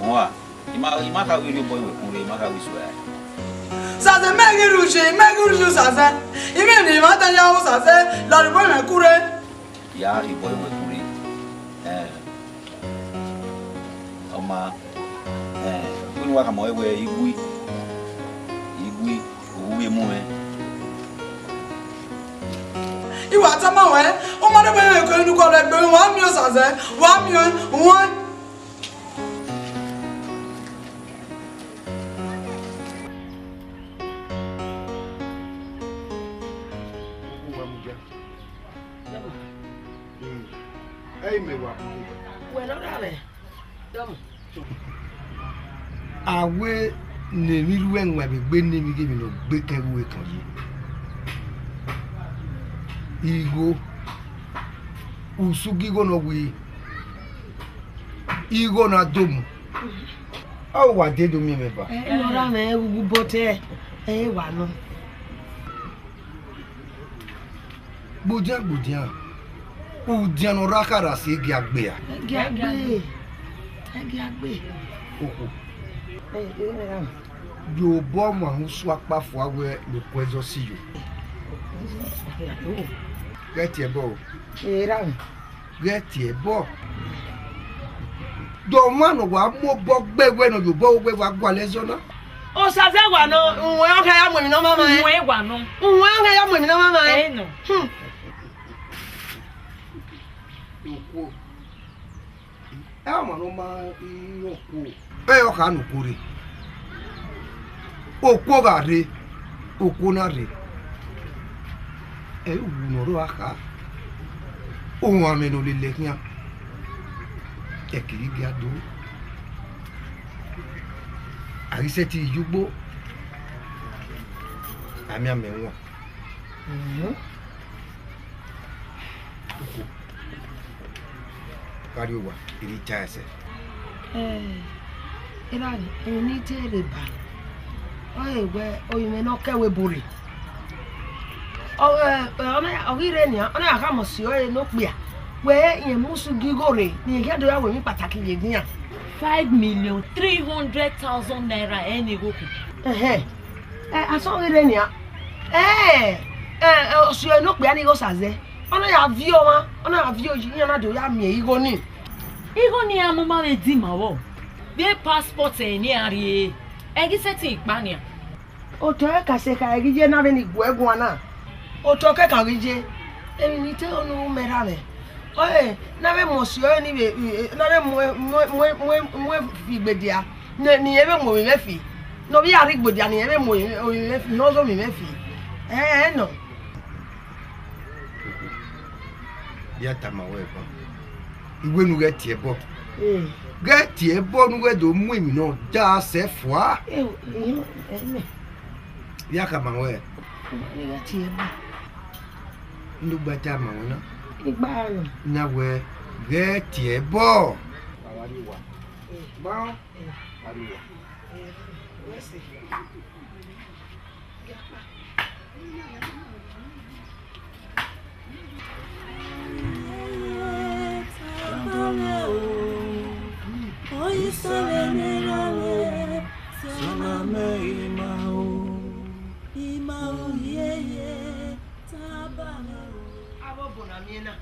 Ọmwa, I ma, I ma kha ghi rhie obọ iwẹ kun rre, I ma kha ghi suẹ rae. Osaze, mẹ ghi rhie uyi, mẹ ghi rhie uyi Osaze. I mwẹ ne ima ta ya Osaze, la rhie obọ iwẹ kun rre. Ya rhie obọ iwẹ kun rre. Ẹhẹn. Ọmwa, ẹhẹn, wẹ ne uwa khama ruẹ wẹẹ, I gui, I gui. U vbe mu mwẹ. I wa tama ruẹ, u ma rhie obọ iwẹ kun rre, ne u kọlọ egbe, wa miẹn Osaze, wa miẹn, wan. Ẹ i mẹ wa bu. Wẹ ne ọ rha mwẹ. A wẹ ne emwi rre uwẹ ẹwaẹn vbe egbe ne emwi ghe emwi ne ọ gbe kẹn vbe uwẹ kan ye. Igho, usu gi igho ne ọ wiri, igho ne a do mu. A wa de do miẹn mwẹ ba. Ẹ, ne ọ rha mwẹ ghughu bọtẹ, ẹ wa nọ. Gbodian, gbodian, udian ne ọ rre akha ra si, gie a gbe ra? Gie a gbe, gie a gbe. Okhuo. Ye obọ ọmwa usun akpa fua wẹ ne okuo ẹzọ si yo. Ghẹ tie ẹbọ o. Ghẹ tie ẹbọ. De ọmwa ne ọ wa mu obọ gbe wẹ ne ọ ye obọ wẹ wa gualọ ẹzọ na. Osaze wa nọ, uwẹ ọkhan ya mu emwi ne ọ ma ma ẹn. Uwẹ wa nọ. Uwẹ ọkhan ya mu emwi ne ọ ma ma ẹn. Ẹ nọ. Hmm. Okuo. Ẹ ọmwa ne ọ ma rẹn okuo. Ẹ ọkhan ne okuo rre. Okuo gha rre, okuo na rre. Ẹ i wu ne ọ rre akha. Ohuanmwẹ ne ọ lele khian. Ẹ kiri gia do. A ghi sẹtin ye ugbo, a miẹn amẹ wọn. Mhm. Gha rrie owa, I rhie itan ẹsẹ. Eh, erha, emwi ne I te rre ba, ọ re wẹ orinmwẹ ne ọ kẹ ẹvbo ebo rre. Ọ, eh, ọ na, ọ ghi rre nian, ọ na ya khama ọse ọre ne okpia, wẹ rẹn mu usu gi igho rre, ne irẹn khian do ya ru emwi kpataki ye egbe iran. Five million three hundred thousand naira ẹre ne igho khin. Ẹhẹn. Ẹ, asọn ghi rre nian. Ẹ, ẹ, ẹ, ọse ọre ne okpia ni igho Osaze. Ọ na ya viọ ọmwa, ọ na ya viọ oyi, iran na do ya miẹn igho ni. Igho ni iran mu ma vbe di ima vbọ? Vbe passport ẹre ne iran rrie, ẹ ghi sẹtin kpa nian. Otọ ẹre ka sẹ kha, ẹ ghi ye na vbene I guẹ guan na. Otọ kẹkan ghi ye, emwi ne I te ru ne u mẹ rra mwẹ. Ọe, ne a vbe mu ọsi ọre ni vbe, ne a vbe mu, mu, mu, mu, mu fi igbedia, ne, ne irẹn vbe mu ovbi mwẹ fi. Ne ọ vbe ya rhie igbedia, ne irẹn vbe mu ovbi mwẹ fi, ne ọ zẹ ovbi mwẹ fi. Ẹẹn, ẹẹn nọ. Ya tama wẹ ba. Iwe nu ghẹ tie ẹbọ. Ghẹ tie ẹbọ ne u ghẹ do mu emwi ne ọ da sẹ fua. Ya khama wẹ. Ghẹ tie ẹbọ. Ndu gba ta ma wẹ na. Igba nọ. Na wẹ ghẹ tie ẹbọ. Ba. Avbe ọbo na miẹn na,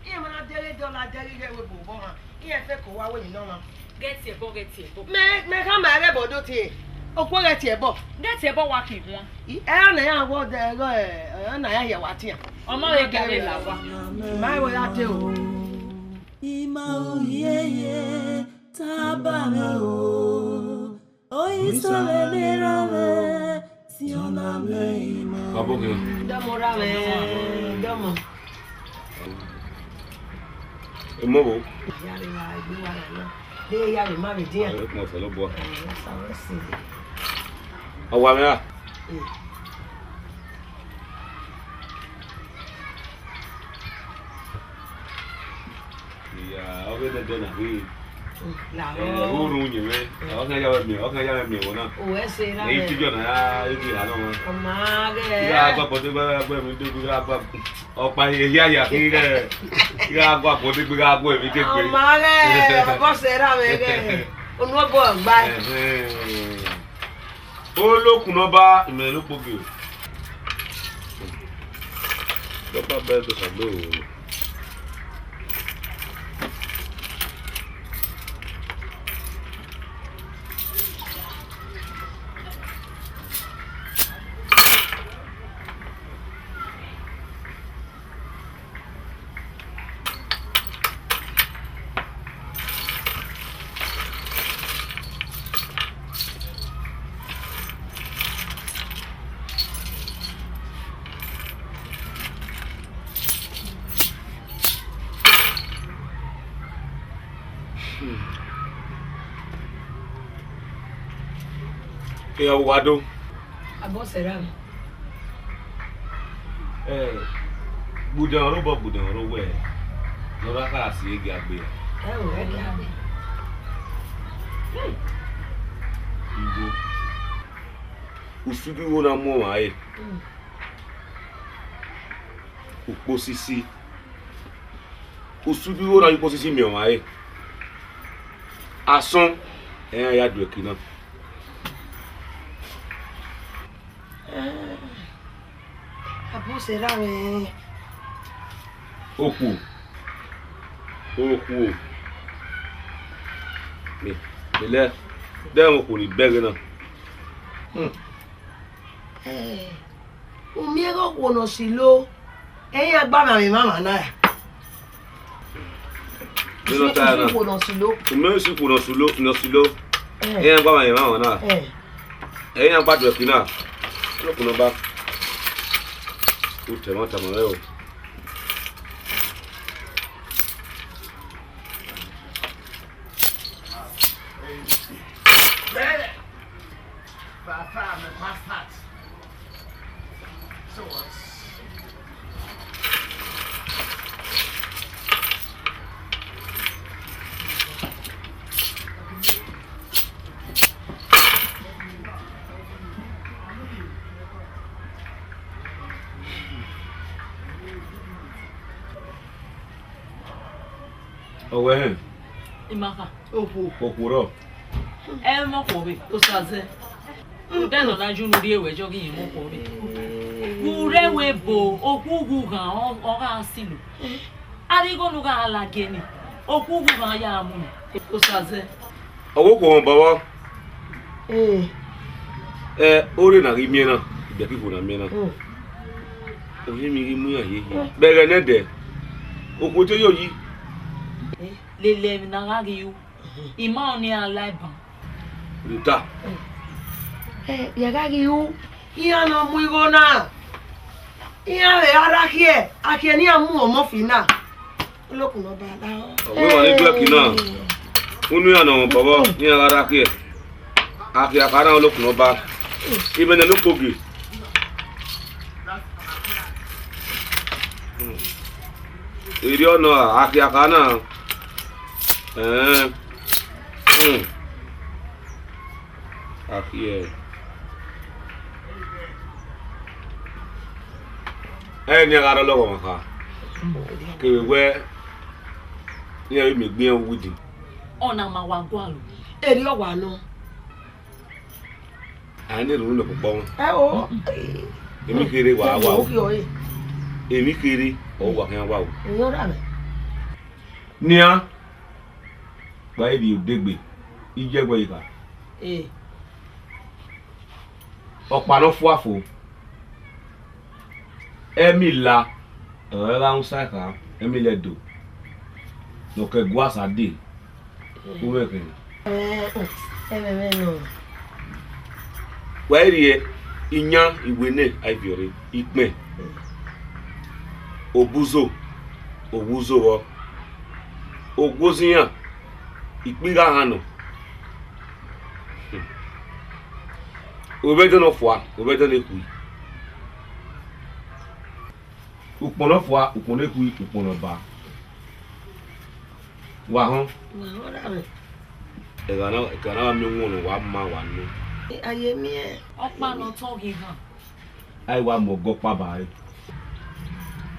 iran ma na dẹghe dọla dẹghe ighẹ wẹ obọ ọmwa, iran fẹko wa wẹ emwi ne ọmwa. Ghẹ tie ẹbọ, ghẹ tie ẹbọ. Mẹ, mẹ khama ẹghẹ ẹbọ do tie. Okhuo ghẹ tie ẹbọ. Ghẹ tie ẹbọ wa khin huan. I, ẹ na ya wọ dẹ ẹghẹ, ẹ na ya hiẹ wa tian. Ọmọ rẹ gare la wa. Ma ẹvbo ya te o. Ima uhieye taba mwẹ o. Oyi sọvbe ne erha mwẹ, si ọna mwẹ ima. Ọbokhian. Dọmọ ra mwẹ, dọmọ. Emọ vbo? Ya rre wa, egbe wa ra na. De ya rre ma vbe dian. Ẹ kpọnmwẹ Osanobua. Ẹ, sa wẹ si. Ọ wa mwẹ ra? Mm. Iya, ọ vbe nẹdẹ na khin. Lahọ. Ẹ, ẹ, unu yẹn mwẹ. Ọ khan ya mwẹ miẹn, ọ khan ya mwẹ miẹn ẹvbo na. O, ẹ sẹ erha mwẹ. Ẹ i tijọ na ya, igi ha nọ mwẹ. Ọ ma ghẹ. Ira gba bọdẹ gba gba mi de gba gba. Ọkpa hia hia ya khin ghẹ. Ira gba bọdẹ gba gba mi de gbe. Ọ ma ghẹ, ọ bọ sẹ erha mwẹ ghẹ. Onu ọbọ gba. Ẹhẹn. Olokun ne ọ ba imẹ ne okpogi o. Dọkpa bẹrẹ do sagbe o. Ehọ wa do. Abọ sẹ ra mwẹ. Ẹ, gbudan ọre obọ, gbudan ọre owẹ, ne ọ ra kha si egiagbe ra. Ẹ o, ẹ giagbe. Igho. Usu ghi igho na mu ọmwa ẹre. Mm. Ukpo sisi. Usu ghi igho na ye ukpo sisi miẹn ọmwa ẹre. Asọn, ẹ i ra ya do ẹki na. Abọ sẹ ra mwẹ. Okhuo. Okhuo. Mẹ, mẹ lẹ, de okhuo ni bẹghe na. Hmm. Eh, u miẹn ghe okhuo ne ọ silo, ẹ i ya gba mwẹ emwa na. Vbene ọ ta na. Usu okhuo ne ọ silo. U miẹn usu okhuo ne ọ silo, ne ọ silo. Eh. Ẹ i ya gba mwẹ emwa na. Eh. Ẹ i ya gba do ẹki na. Okhuo ne ọ ba. U tẹ emwa tama mwẹ o. Ọ wẹ hẹn? Imakha. Okhuo. Okhuo rọ. Ẹ i mọ okhuo vbe. Osa zẹ. Odẹ ne ọ na ju unu rrie wẹ, jọ ghi irẹn mọ okhuo vbe. Vbe urẹ wẹ ebo, okhuo ughughan ọ, ọ gha silo. Arigho ne u gha ladiẹ ni, okhuo ughughan ya mu ni. Osa zẹ. Ọ wẹ okhuo mwẹ obọ vbọ. Eh. Ẹ, ore na ghi miẹn na, ibẹkikhuo na miẹn na. Mm. Ohiẹn emwi ghi mu iran hiehie. Mm. Vbe ẹghẹ nẹdẹ, Okhuo te yo yi. Lele emwi ne a gha ghi ru. I ma ọnii a la eban. Rita. Ẹ, ya gha ghi ru. Iran ne ọ mu igho na. Iran vbe a rha khiẹ, a khiẹ ne iran mu ọmọ fi na. Olokun ne ọba la. Ọ wẹ emwa ni black na. Unu iran nọ bọbọ, iran gha rha khiẹ. A khiẹ a kha na olokun ne ọba. Imẹ ne olokpogi. Erriọ nọ, a khiẹ a kha na. Ẹn. Hmm. A khiẹ. Ẹ ne a gha rre ọlọghọmwa kha. Kevbe wẹ, iran vbe miẹn egbe iran uwu idin. Ọna ma wa gualọ. Erriọ wa nọ. A i na rhunmwuda kpokpọ mwa. Ẹ o. Emwi kherhe wa wa o. Emwi kherhe ọ wa khian wa o. Nian, wa i rhie odegbe, iye ẹguẹ i kha. Ọkpa ne ọ fua fo, ẹmila, ọ gha rhunmwuda kha, ẹmila Ẹdo, ne ọ ke gu asa dee. Umwẹkhin. Ẹ, ẹmwẹ mwẹ nọ. Wa i rhie iyan iwene a i viọ rre, ikpẹn, obuzo, owuzo vbọ, owoziyan, ikpigha hanọ, ovbi ẹdẹ ne ọ fua, ovbi ẹdẹ ne khui. Ukpọn ne ọ fua, ukpọn ne khui, ukpọn ne ọba. Wa họn. Wa họn ra mwẹ. Ẹghẹ na, ẹghẹ na wa miẹn owọnọ, wa ma, wa nọ. A ye miẹn. Ọkpa ne ọ tọn ghi han. A i wa mu ọgọ ọkpa ba ẹre.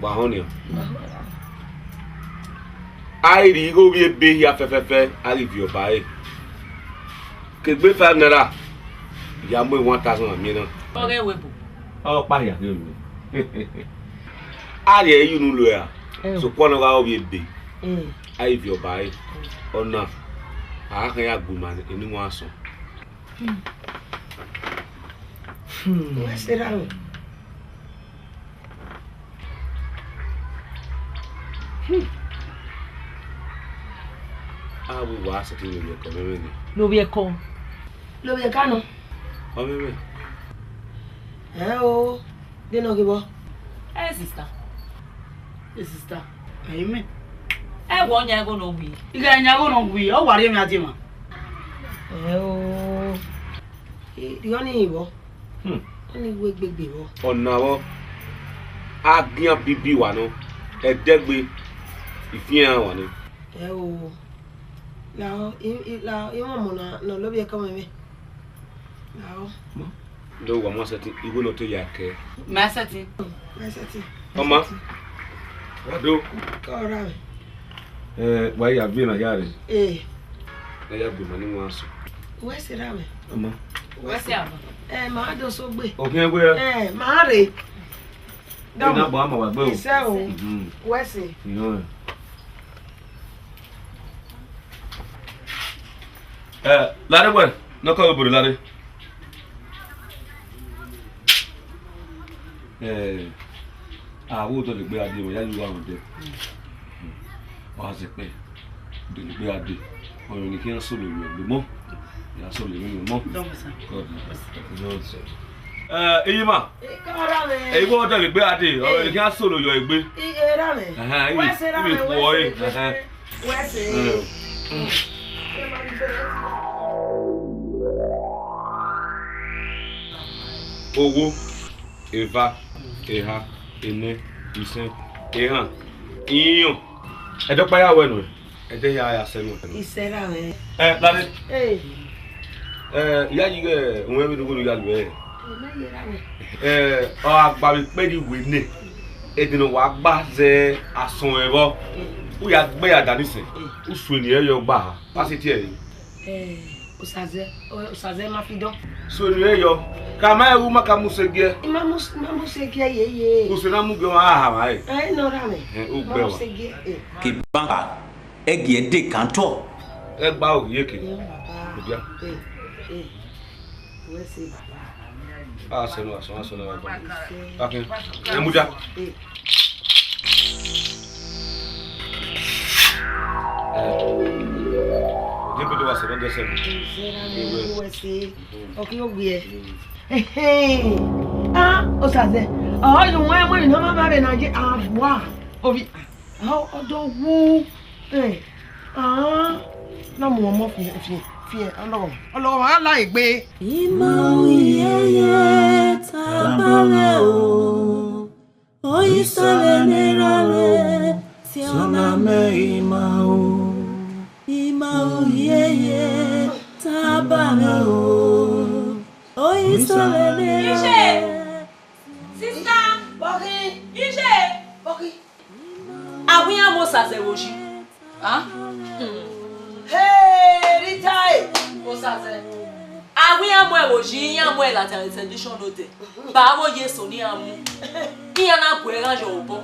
Wa họn nian. Wa họn ra mwẹ. A i rhie igho ovbi ebe hia fẹfẹfẹ, a ghi viọ ba ẹre. Ke egbe five naira, ya mu one thousand miẹn na. Ọghe ẹvbo ebo. Ọkpa hia kherhe. A rhie ẹre ye unu lo ra, sokpan ne ọ gha re ovbi ebe, a i viọ ba ẹre, ọna, a gha khian ya gu ima eni wan asọn. Wẹ sẹ ra mwẹ. A vbe uwa sẹtin ne ovbi ẹko mwẹ mwẹ ni. Ne ovbi ẹko? Ne ovbi ẹka nọ. Ọ mwẹ mwẹ. Ẹ o. De ne ọ ghi vbọ? Ẹ sista. Ẹ sista. Ẹ i mẹ. Ẹ wẹ ọ yan igho ne ọ wii. I gha yan igho ne ọ wii, ọ wa rhie emwi a die emwa. Ẹ o. Rhie ọnii vbọ. Hmm. Ọnii wẹ egbegbe vbọ. Ọna vbọ. A gian bibi wa nọ. Ẹdẹgbe. Ifian wa nọ. Ẹ o. Lahọ, i, i, lahọ, imọmọ na, ne ọ lovbiẹ kẹ mwẹ mwẹ. Lahọ. Do wa ma sẹtin, igho ne ọ te ya kẹ. Ma sẹtin. Ma sẹtin. Ọma. Wa do. Kọ ra mwẹ. Eh, wa ya viẹ na ya re. Eh. Na ya gu ima ni wan asọn. Wẹ sẹ ra mwẹ. Ọma. Wẹ sẹ aba. Eh, ma do so gbe. Okhian gbe. Eh, ma re. Dọmọ. Ina gba ma wa gbe o. Isẹ o. Mhm. Wẹ sẹ. Iyọn. Eh, lare wẹ, ne ọ kọ obodo lare. Eh, a wo dọlegbe a dee, ya yi uwa rhunmwuda. Ọ gha zẹ kpẹ, dọlegbe a dee. Ọmọ ne khian solo yọ egbe mọ, ya solo yọ egbe mọ. Dọmọ sa. God bless. Eh, Iyima. Ẹ, igho ọdọ vbe egbe a dee, ọ, ẹ, khian solo yọ egbe. Ẹ, ra mwẹ. Ẹhẹn, wẹ sẹ ra mwẹ, wẹ sẹ, ẹhẹn. Wẹ sẹ. Mm. Ogho, eva, eha, enẹ, isẹn, ehan, ihiọn. Ẹdẹ ọkpa ya wẹ nuẹn. Ẹdẹ ya ya sẹ nuẹn. Isẹ ra mwẹ. Ẹ, lare. Ẹ, ya yi ghẹ, owẹ vbe nugo ya lu ẹ. Ẹ, ọ gha gba vbe ikpẹdẹ iwẹ nẹ, ẹdẹ ne wa gba zẹ asọn ẹvbọ, u ya gbe ya da ni sẹ, u suẹn ni ẹ yọ gba ha, a sẹ tie ẹre. Ẹ, Osazẹ, Osazẹ ma fi dọn. Suẹn ni ẹ yọ, ka ma ru ma ka mu sẹ giẹ. I ma mu, ma mu sẹ giẹ ye ye. Usẹ na mu giẹ ọmwa a ha ma re. Ẹ, nọ ra mwẹ. Ẹ, u gbẹ wa. Ma mu sẹ giẹ, ẹ. Ke banka, ẹgiẹ de kan tọ. Ẹ gba oghiẹke. Ẹ, baba. Odia. Ẹ, ẹ. Wẹ sẹ baba. A sẹ no, a sẹ no, a sẹ no, a sẹ no. Akin. Ẹ mudia. Ẹ. Sọrọ gẹsẹ. Uwẹ se, ọkẹ owiẹ. Ehe. Ah, Osaze. Ọ yọ wọn ẹmọ ni ma ma rẹ na ye awa. Ovi. Ah, ọdọ wu. Eh. Ah. Na mu ọmọ fi fi fi ọlọghọ. Ọlọghọ ma la egbe. Ima u yeye ta bangẹ o. Oyi sọlẹ ne ra vbe si ọna mẹ ima u. Ima u yeye ta bangẹ o. Oyi sọlẹ ne ra vbe. Sister! Bọkhi! Ije! Bọkhi! Avbe iran mu Osaze vbe oyi. Ah? Hey, Rita, eh! Osaze. Avbe iran mu ẹre vbe oyi, iran mu ẹre ladian vbe television nodẹ. Ba avbe oyi eso ne iran mu. Iran na gu ẹre gha yọ obọ.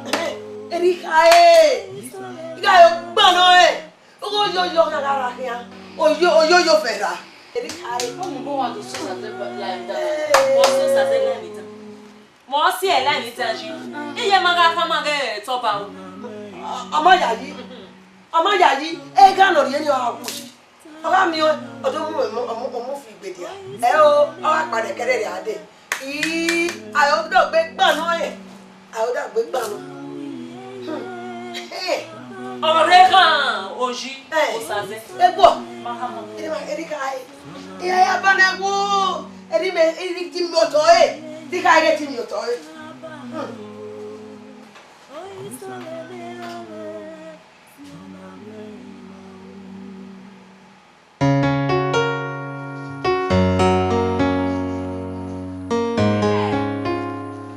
Erika, eh! Igha yo gban nọ, eh! Ogho oyoyo khian gha ra khian. Oyo, oyoyo fẹ ra. Erika, eh! Ọmọ bọ wa do sọ Osaze like that. Hey! Wọ sọ Osaze like that. Mẹ ọ si ẹre la emwi dan yi. Iye ma gha khama ghẹ tọba o. Ọ ma yayi. Ọ ma yayi. Ẹgha ne ọ rhie ni ọ gha wu yi. Ọ gha miẹn ọdọ mu ọmọ ọmọ fi igbe dia. Ẹ o, ọ gha kpa nẹ kẹrẹ rẹ a dee. Ii, a ho dọgbe gban nọ rẹn. A ho dọgbe gban nọ. Hmm. Ọrheghan oyi. Ẹ, Osaze. Egbọ. Mahama. Erika, Erika, eh. Iya ya ba na wo. Eri me, eri ti mi otọ, eh. Ti ka ere ti mi otọ, eh. Hmm.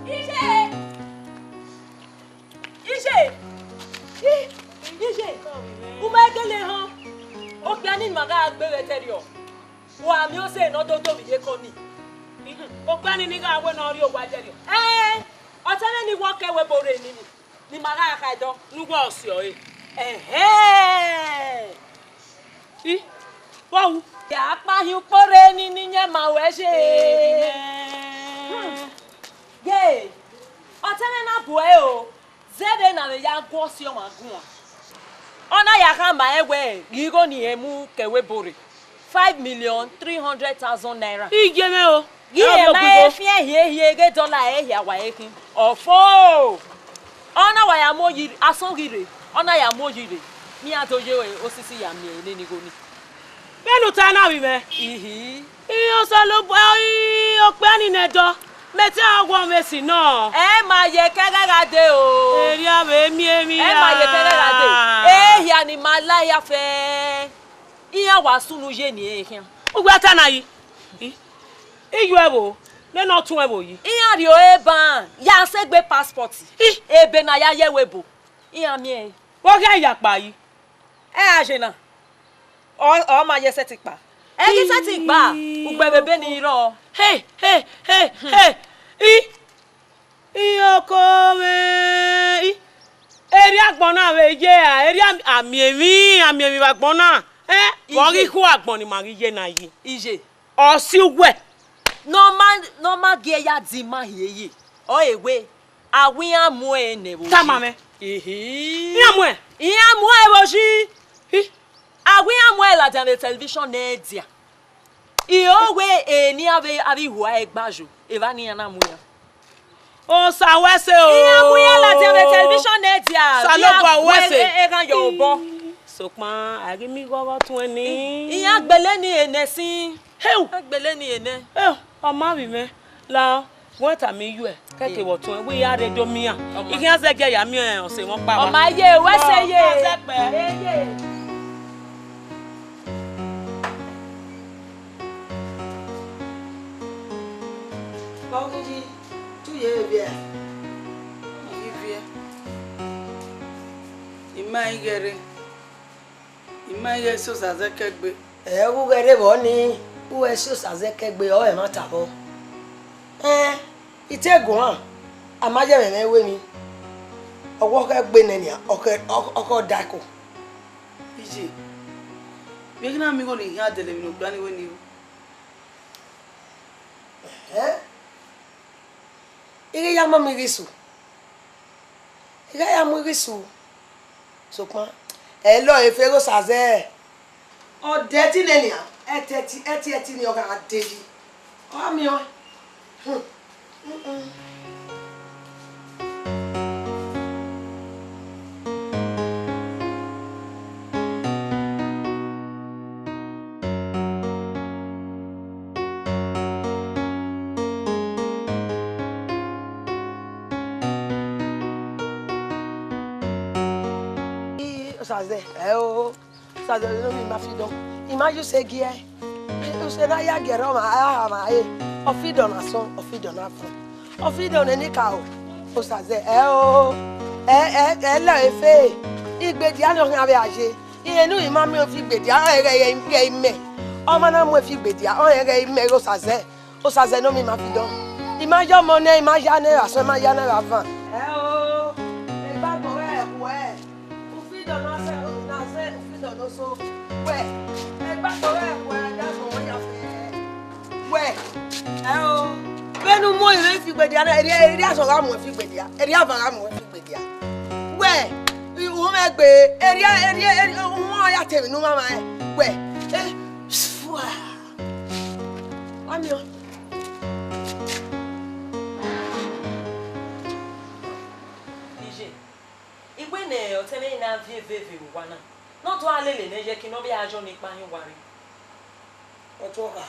Iye! Iye! I, iye! U ma gele họn. Okpia ni ma gha gbe vbe ẹtẹrriọ. Wa miẹn ọse ne ọ do do vbe iyeke ọnii. Okpia ni ni gha wẹ ne ọ rrie owa ẹtẹrriọ. Ẹẹn, ọtẹn mwẹ ni wọ ke wẹ ebo rre nini. Ne ima gha kha ẹdọ ne uwa ọ si ọre. Ẹhẹn! I, vbọ ru? Ya kpa hin ukpo rre nini, iyẹn ma ruẹ ye. Hmm. Ye, ọtẹn mwẹ na bu ẹre o. Zẹvbe ne a vbe ya gu ọse ọmwa guan. Ọ na ya khama rẹn wẹẹ, ghe igho ne irẹn mu ke ẹvbo ebo rre, five million three hundred thousand naira. Iye mwẹ o. Ghi rẹn ma fian hiehie ghe dọla ẹre hia wa ẹre khin. Ọfo! Ọ na wa ya mu oyi, asọn ghi rre, ọ na ya mu oyi rre, ne iran do ye osisi ya miẹn nene igho ni. Vbene u ta na vbe mwẹ? Ihi. Iye Osanobua, iye okpia ni nẹ dọ, mẹ te a wọ mwẹ esi nọ. Ẹ ma ye kẹghẹ gha dee o. Erriọ vbe miẹn emwi ra. Ẹ ma ye kẹghẹ gha dee. Ehia ni ma la ya fẹ. Iran wa sunu ye ni ẹre khian. Uwẹ ta na yi. I, I yu ẹvbo, nene ọ tun ẹvbo yi. Iran rhie ore ban, ya sẹ egbe passport. I, ebe ne a ya ye ẹvbo ebo. Iran miẹn ẹre. Vbe ọ khian ya kpa yi? Ẹ a je na. Ọ, ọ ma ye sẹtin kpa. Ẹ ghi sẹtin kpa, ugbẹn vbe ebe ni rrọọ. He, he, he, he. I, I oko mwẹ, I, erriọ agbọn na vbe ye a, erriọ am-, a miẹn emwi, a miẹn emwi vbe agbọn na. Ẹ, vbe ọ ghi Iye. Khu agbọn ne ima ghi ye na yi. Iye. Ọ si uwẹ. Ne ọ ma, ne ọ ma gie ya di ima hiehie. Ọ re wẹ, a wẹ iran mu ẹre nẹ vbe oyi. Tama mwẹ. Ihi. Iran mu ẹre. Iran mu ẹre vbe oyi. Hi. A wẹ iran mu ẹre ladian vbe television ne ẹ dia. I ho wẹ eni avbe, avbe ihua ẹre gba yo, evba ne iran na mu iran. Osa wẹ ẹse o. Iran mu iran ladian vbe television ne ẹ dia. Osanobua wẹ ẹse. Eghan yọ obọ. Sokpan, a ghi miẹn igho ọghe ọtuẹn ni. Iran gbele ni enẹ sin. Heu! A gbele ni enẹ. Ẹ, ọ ma vbe mwẹ. La, wẹ tama iyuẹ, kẹkẹ vbe ọtuẹn, wẹ ya rre do miẹn iran. Ọ ma. I khian zẹgiẹ ya miẹn ọse mwẹ ọkpa. Ọ ma ye, wẹ ẹse ye. Ọ ma zẹkpẹ. Eye. Ọgidi, tu ye vbiẹ. Ivie. I ma i ghẹ rre. I ma i ghẹ si Osaze kẹgbe. Ẹ, u ghẹ rre vbọ ni, u ghẹ si Osaze kẹgbe, ọ ẹmwata vbọ. Ẹn, I te guan, a ma ye ẹmwẹ mwẹ ru emwi. Ọwọhọ ẹgbe nẹ nian, ọ khẹ, ọ, ọ khẹ ọdaiko. Iye, vbe ghi na miẹn igho ne I khian dẹlẹ emwi ne okpia ni wẹ ne I ru? Ẹn? I ghi ya ma miẹn igho isu. I gha ya mu igho isu. Sokpan, ẹ lọ efe ghe Osaze. Ọ dẹ ẹtin nẹ nian, ẹtin, ẹtin, ẹtin, ẹtin ni ọ gha dee yi. Ọ gha miẹn ọẹn. Hmm. Mm-mm. Ii, Osazẹ, ẹ o. Osazẹ ne ovbi ima fi dọn, ima ya use giẹ. Use ne a ya giẹ rre ọmwa, a ha mwẹ ẹre. Ọ fi dọn na sọn, ọ fi dọn na fọn. Ọ fi dọn ne enikaro. Osazẹ, ẹ o. Ẹ, ẹ, ẹ lẹ efe. Igbedia ne ọ khian vbe a ye. Irẹn ne ima miẹn fi igbedia, ọ rẹn ghẹ, ghẹ, ghẹ imẹ. Ọmwa na mu fi igbedia, ọ rẹn ghẹ imẹ ghe Osazẹ. Osazẹ ne ovbi ima fi dọn. Ima ya ọmọ nẹ, ima ya nẹ vbe asọn, ima ya nẹ vbe avan. Ẹ o, egbe agbọn ghẹ ẹkhuẹ. Ufidọn na zẹ, na zẹ ufidọn ne oso. Wẹ, egbe agbọn ghẹ ẹkhuẹ, egbe agbọn ghẹ ya fẹ. Wẹ, ẹ o, vbene u mu ẹre fi igbedia na, erriọ, erriọ asọn gha mu ẹre fi igbedia, erriọ avan gha mu ẹre fi igbedia. Wẹ, u mwẹ gbe, erriọ, erriọ, erriọ, u mwẹ ya te emwi ne u mwamwa rẹn. Wẹ, eh, fua. Wa miẹn. Iye, I wẹ ne ọtẹn mwẹ na viọ eve vbe owa na, ne ọ do gha lele nẹ ye ẹki ne ọ vbe gha yọ ne ikpa hin owa rre. Ọtuọkha.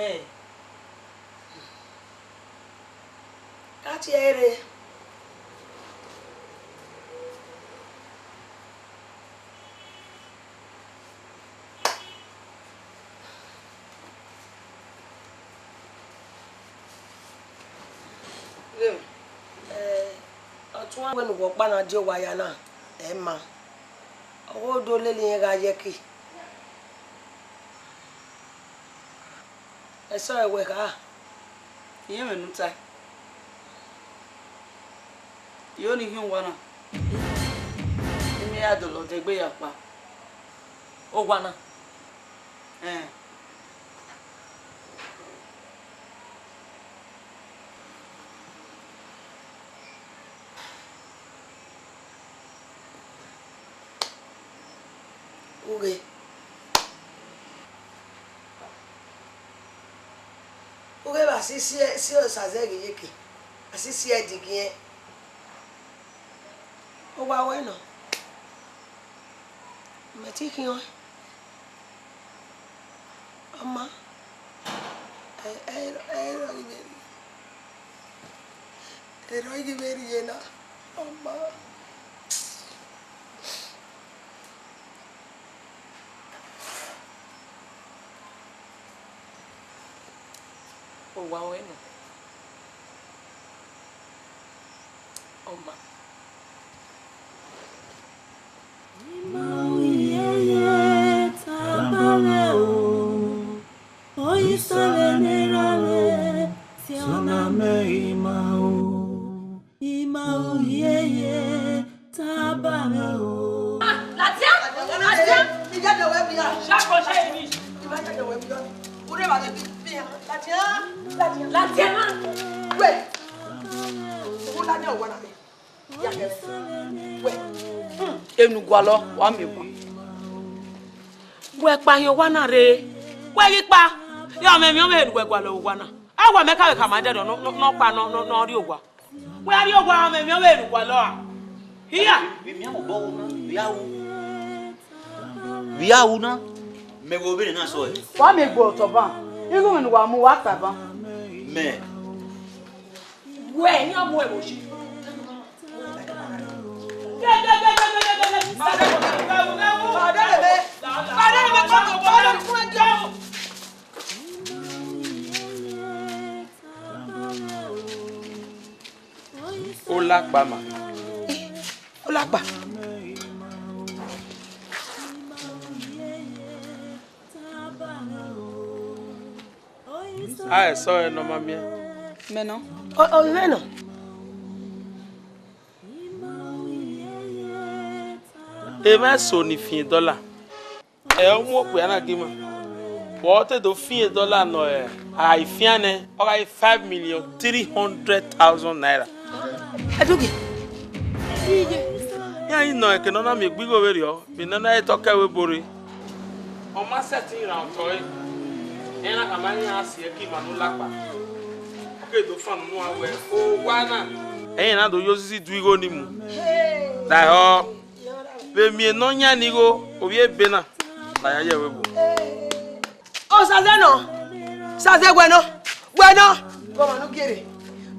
Ẹn. Ka tie ẹre rre. Ẹ, ọtuẹn wẹ ne uwa ọkpa na die owa ya na, ẹ ma. Ọ ghe do lele irẹn gha ye ẹki. Ẹsọhẹ wẹ kha. Irẹn mwẹ ne u tae. Iro ne I hin owa na, I miẹn ya dọlọ dẹgbe ya kpa. Owa na? Ẹn. Ughe. Ughe vbe a si si, si Osazẹ ghi ye ke, a si si ẹdẹ igiẹn. Owa wẹ nọ, mẹ te khian ọẹn. Ọ ma, ẹ, ẹ, ẹ i rọ ghi vbe rrie, ẹ i rọ ghi vbe rrie na, ọ ma. Owa wẹ nọ, ọ ma. Ima u yeye taba mwẹ o, oyi sọlẹ ne erha mwẹ, si ọna mẹ ima o. Ima u yeye taba mwẹ o. Ah, Latia! Latia! Iya de wẹ bia. Shako shẹ ini. Ima iya de wẹ bia. Ure ba de bia. Latia! Latia! Latia! Wait. Ugu la ne owa na me. Ya kẹrẹ. Wait. Hmm. Enu gualọ, wa miẹn owa. Wẹ kpa hin owa na rre. Wẹ ghi kpa. Ya mẹ miẹn ọmwẹ enu wẹ gualọ owa na. A wa mẹ ka vbe khama dẹdẹ nọ, nọ, nọ kpa nọ, nọ, nọ rrie owa. Wẹ a rrie owa, mẹ miẹn ọmwẹ enu gualọ a. Hia. Vbe imianmwẹ obọ ru na, vbe a ru. Vbe a ru na, mẹ vbe vbene na sọe. Wa miẹn egbe otọ ban, ighẹ ne uwa mu wa kpa ban. Mẹ. Wẹ, iran mu ẹvbo yi. Olakpa ma. Olakpa. A ẹsọhẹ ne ọ ma miẹn. Mẹ nọ. Ọ, ọ mwẹ nọ. Emwa eso ni fian dọla, ẹ, u mu okpia na gie ima. Vbe ọ te do fian dọla nọ, ẹ, a i fian nẹ, ọ gha re five million three hundred thousand naira. Ẹdughi. Iye. Iran i nọ ẹke ne ọ na miẹn egbe igho vberriọ, vbe ne ọ na re te ọ kẹ ẹvbo ebo rre. Ọ ma sẹtin ra otọ ẹre, ẹ na khama iran si ẹki ima ne u lakpa. Ọ ke do fan unu uan wẹẹ, owa na. Ẹre na do ye osisi du igho ni mu. Lahọ, vbe miẹn ne ọ yan ni igho, ovbi ebe na, la ya ye ẹvbo ebo. Osaze nọ, Osaze wẹ nọ, wẹ nọ. Gọmwa ne u gie rre,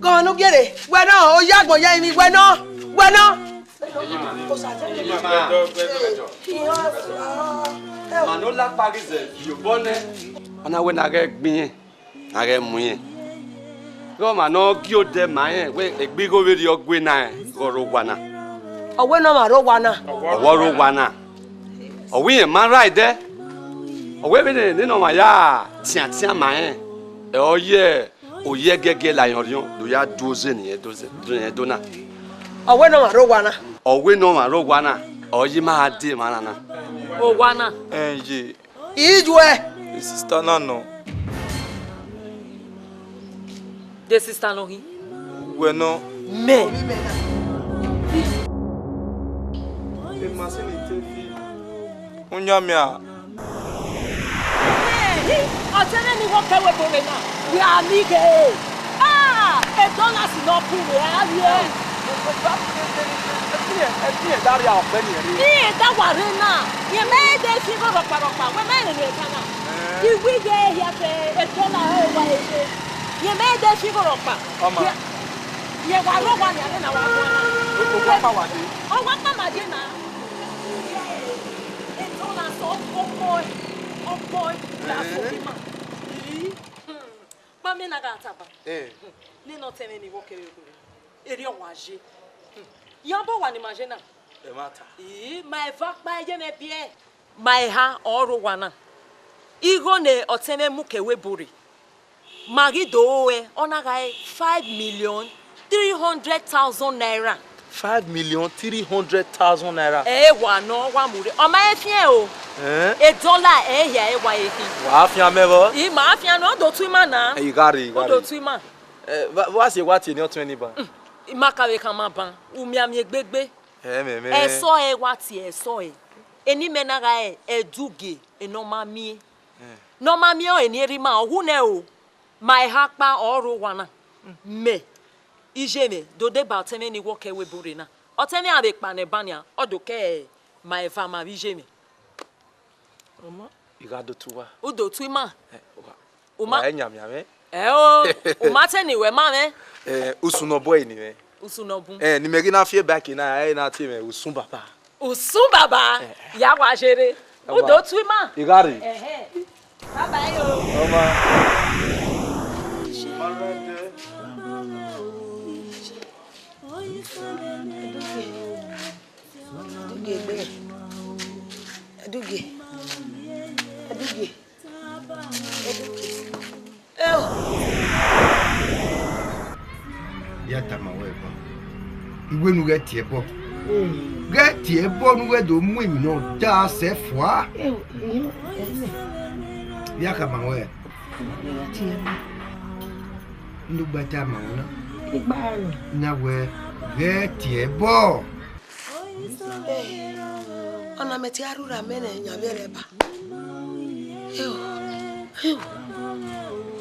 gọmwa ne u gie rre, wẹ nọ, oya agbọn ya emwi, wẹ nọ, wẹ nọ. Osaze. Ma ne ọ lakpa ghi zẹ viọ obọ nẹ. Ọ na wẹ ne a ghẹ gbe irẹn, a ghẹ mu irẹn. Ghe ọmwa ne ọ gie odẹ ma rẹn wẹ egbe igho vberriọ gue na rẹn, ghe ọ rre owa na. Ọ wẹ ne ọmwa rre owa na. Ọ wẹ ọ rre owa na. Ọ wẹ irẹn ma rra ẹdẹ. Ọ wẹ vbene nene ọmwa ya tiantian ma rẹn, ẹ ọ ye oyi ẹgiẹgiẹ la irẹn orhiọn do ya du oze ne irẹn do zẹ, do irẹn do na. Ọ wẹ ne ọmwa rre owa na. Ọ wẹ ne ọmwa rre owa na, ọ ye ima gha dee emwa na na. Owa na. Ẹn ye. Ijuẹ. Sista na nọ. De sista nọ hin? Wẹ nọ. Mẹ. Emasini te fi. Uyinmwẹ a. Ẹhẹn, ọtẹn mwẹ ni wọ kẹ wẹ ebo rre na. Wẹ a ni ghe. Ah, e dollars ne ọ bu vbe a rrie. Ẹdẹ da rria ọkpẹ ni ẹre. Irẹn da wa rre na. Rẹn mẹ de fi igho rhọkpa rhọkpa, wẹ mẹ rẹn ne ẹka na. Iwighe hia fẹ e dollar ẹre wa ere. Rẹn mẹ de fi igho rhọkpa. Ọma. Rẹn wa rre owa nian, na wa rre owa na. Owa kpa wa dee. Owa kpa ma dee na. E dollar sẹ ọkpọ, ọkpọ, la fo ma. Ii. Hmm. Kpa mẹ na gha taba. Eh. Nene ọtẹn mwẹ ni wọ kẹ vbe ebo rre. Erriọ wa ye. Hmm. Ya obọ wa ne ima ye na. Ẹmwata. Ii, ma eva kpa ye mwẹ biẹ. Ma eha ọ rre owa na. Igho ne ọtẹn mwẹ mu kẹ wẹ ebo rre. Ma ghi do ruẹ, ọ na gha re five million three hundred thousand naira. Five million three hundred thousand naira. Ẹ wa nọ, wa mu rre. Ọ ma he fian o. Eh? E dollar ẹ hia ẹ wa he khin. Wa fian mẹ vbọ? I ma fian nọ, ọ do tu ima na. Ẹ, I gha rre, I gha rre. Ọ do tu ima. Ẹ, wa, wa si wa tie ne ọtẹn ni ban. Mm, I ma ka vbe khama ban. U mianmian egbegbe. Ẹ, mẹ, mẹ. Ẹsọhẹ wa tie ẹsọhẹ. Eni mẹ na gha re Ẹdugie, enọ ma miẹn. Eh. Ne ọ ma miẹn ọre ne erha ima, ọ wu nẹ o. Ma eha kpa ọ rre owa na. Mẹ, iye mwẹ, do deba ọtẹn mwẹ ni wọ kẹ wẹ ebo rre na. Ọtẹn mwẹ a vbe kpa nẹ ban nian, ọ do kẹ ma eva ma vbe iye mwẹ. Ọma, I gha do tu uwa. U do tu ima. Eh, uwa. Uma. Uwa ẹ yan mwẹ amwẹ. Ẹ o, u ma te ni wẹ ma mwẹ. Eh, usun nọ bun ẹre ni mwẹ. Usun nọ bun. Eh, ne imẹ ghi na fi eba ke na, ẹ na tie mwẹ usun baba. Usun baba, ya wa zere. U do tu ima. I gha rre. Ẹhẹn. Bye bye o. Ọma. Ẹdugie gbe. Ẹdugie. Ẹdugie. Ẹdugie. Eo. Ya tama wẹ ba. Iwe nu ghẹ tie ẹbọ. Ghẹ tie ẹbọ nu ghẹ do mu emwi nọ da sẹ fua. Ya khama wẹ. Tie ẹbọ. Ndu gba tama wẹ na. Igba na. Na wẹ ghẹ tie ẹbọ. Eh, ọna mẹ te a rhurhu amẹ nẹ yan vbe ẹrẹ ba. Eo, eo.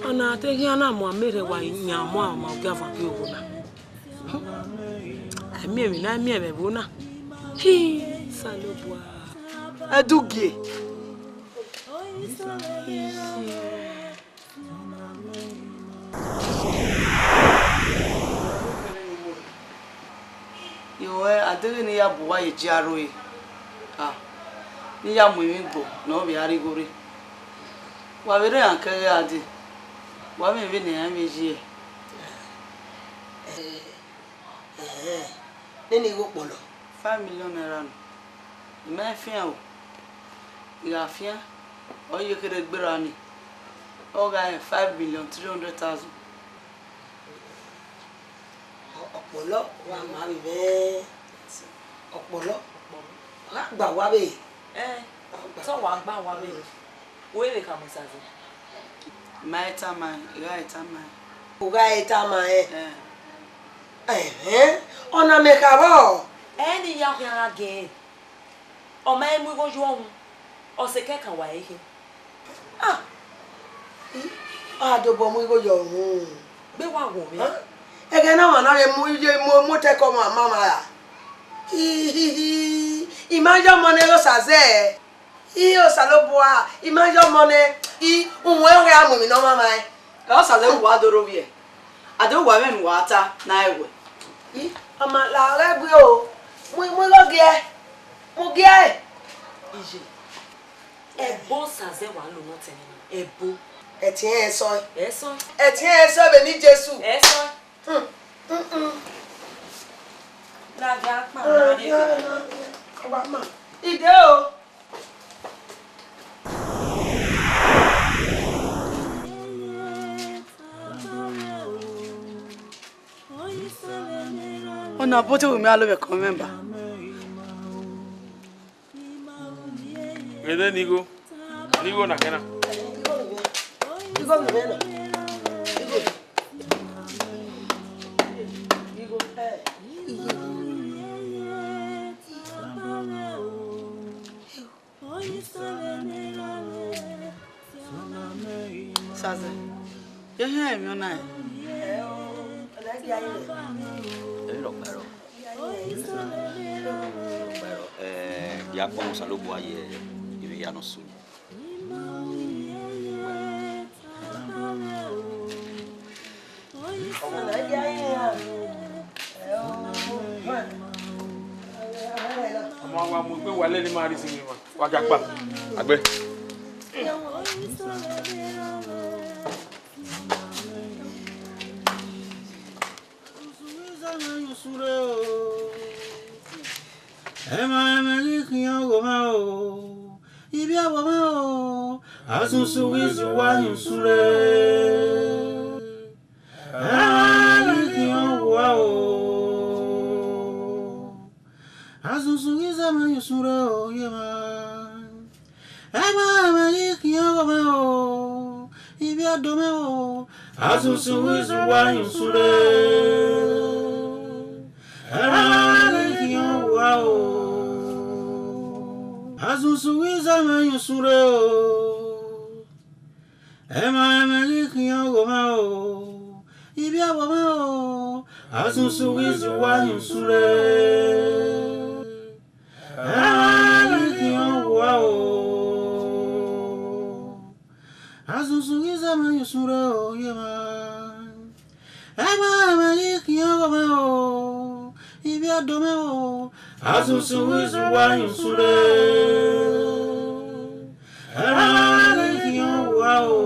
Ọna te khian na mu amẹ rhe wa yan mu ọmọ ogiavan gbe ogho na. Ẹ miẹn emwi na, ẹ miẹn ẹmwẹ ẹvbo na. Hi, Osanobua. Ẹdugie. Iruẹn a deghẹ ne I ya bu uwa ye gie aro re, a, ne I ya mu emwi gbo ne ọ vbe a rre igho rre. Wa vbe rre iran kẹghe a dee, wa mwẹ vbene iran vbe yi ẹe. Ẹhẹn, nene igho kpọlọ. Five million naira nọ. I ma fian o. I gha fian, ọ ye kherhe gberra nii, ọ gha rẹn five million three hundred thousand. Ọkpọlọ wa ma vbe mwẹ. Ọkpọlọ. Ọ gha gba wa vbe. Ẹ, ọ gba. Te ọ wa gba wa vbe. Wẹ vbe khama Osaze? I ma he tama ẹn, I gha he tama ẹn. U gha he tama ẹn? Ẹ. Ẹhẹn, ọna mẹ kha vbọ? Ẹ ne I ya khian gha gẹn. Ọ ma he mu igho ye uhunmwu. Ọ sẹ kẹkan wa ẹre khin. Ah, I, a dobọ mu igho yọ uhunmwu. Gbe wa wo mwẹ. Ẹghẹ ne ọmwa na rre mu ye mu mu otọ ẹko ọmwa ma ra. Hihihi, I ma ye ọmọ nẹ, Osa zẹ. I, Osanobua, I ma ye ọmọ nẹ. I, uhunmwu ọghe a mu emwi ne ọ mwamwa ẹn. Ẹ, Osa zẹ, uwa do rhovbiẹ. A do wa mwẹ ne uwa ta ne a i wẹ. I, ọmwa la ghẹ gbe o. Mu mu igho giẹ. Mu giẹ. Iye. Ẹbo Osa zẹ wa lo nọ tẹn nẹ. Ẹbo. Ẹtin ẹnrẹn sọ. Ẹ sọ. Ẹtin ẹnrẹn sọ vbe eni Jesu. Ẹ sọ. Hmm, hmm, hmm. Ladian akpan, ladian ekpa. Ọba ma. Ide o. Ọna bọ te wẹ mẹ a lo vbe ẹko mwẹ ba. Ghe ne igho, ne igho na kẹ na. Igho vbe mwẹ na. Igho. Igho. Sazẹ, ye hia emwi ọna ẹn? Ẹ rọ kpa ẹrọ. Rọ kpa ẹrọ. Eh, ya kpọnmwẹ Osanobua ye emwi hia ne ọ sunu. Ọma wa mu egbe wa lele ima rhie isinmwi mwa. Wa gha kpa. Agbe. Ẹmwẹ, ẹmwẹ ghi khian ọghomwa o, ivbi awọmwa o, asunsu ghi zẹ uwa hin usun rre. Ẹmwẹ ghi khian ọghomwa o, asunsu ghi zẹ ẹmwẹ hin usun rre o, ye emwa. Ẹmwẹ, ẹmwẹ ghi khian ọghomwa o, ivbi adomwẹ o, asunsu ghi zẹ uwa hin usun rre. Ẹmwẹ ghi khian owa o, asunsu ghi zẹ ẹmwẹ hin usun rre o. Ẹmwẹ, ẹmwẹ ghi khian oghomwa o, ivbi awọmwa o, asunsu ghi zẹ uwa hin usun rre. Ẹmwẹ ghi khian owa o, asunsu ghi zẹ ẹmwẹ hin usun rre o, ye emwa. Ẹmwẹ, ẹmwẹ ghi khian oghomwa o, ivbi adomwẹ o, asunsu ghi zẹ uwa hin usun rre. Ẹmwẹ ghi khian owa o,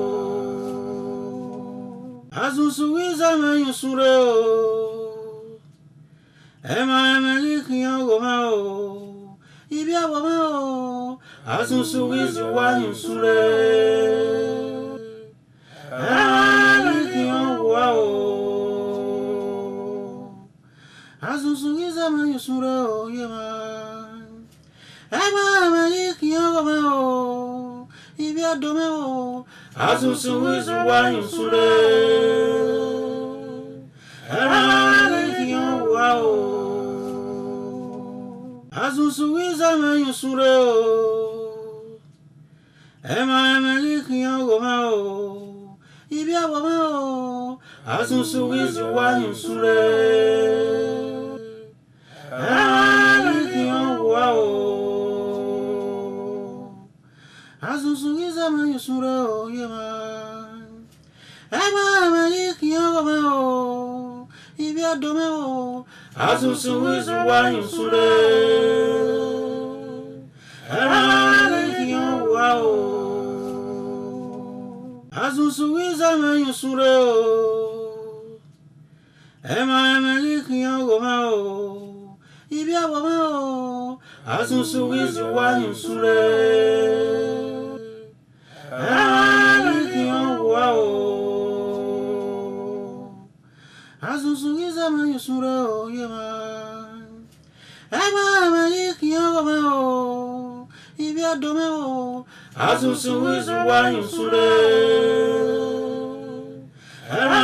asunsu ghi zẹ ẹmwẹ hin usun rre o. Ẹmwẹ, ẹmwẹ ghi khian oghomwa o, ivbi awọmwa o, asunsu ghi zẹ uwa hin usun rre. Ẹmwẹ ghi khian owa o, asunsu ghi zẹ ẹmwẹ hin usun rre o, ye emwa. Ẹmwẹ, ẹmwẹ ghi khian oghomwa o, ivbi adomwẹ o, asunsu ghi zẹ uwa hin usun rre. Ẹmwẹ ghi khian owa o, asunsu ghi zẹ ẹmwẹ hin usun rre o. Ẹmwẹ, ẹmwẹ ghi khian oghomwa o, ivbi awọmwa o, asunsu ghi zẹ uwa hin usun rre. Ẹmwẹ ghi khian owa o, asunsu ghi zẹ ẹmwẹ hin usun rre o, ye emwa. Ẹmwẹ, ẹmwẹ ghi khian oghomwa o, ivbi adomwẹ o, asunsu ghi zẹ uwa hin usun rre. Ẹmwẹ ghi khian owa o, asunsu ghi zẹ ẹmwẹ hin usun rre o. Ẹmwẹ, ẹmwẹ ghi khian oghomwa o, ivbi awọmwa o, asunsu ghi zẹ uwa hin usun rre. Ẹmwẹ ghi khian owa o, asunsu ghi zẹ ẹmwẹ hin usun rre o, ye emwa. Ẹmwẹ, ẹmwẹ ghi khian oghomwa o, ivbi adomwẹ o, asunsu ghi zẹ uwa hin usun rre. Ẹmwẹ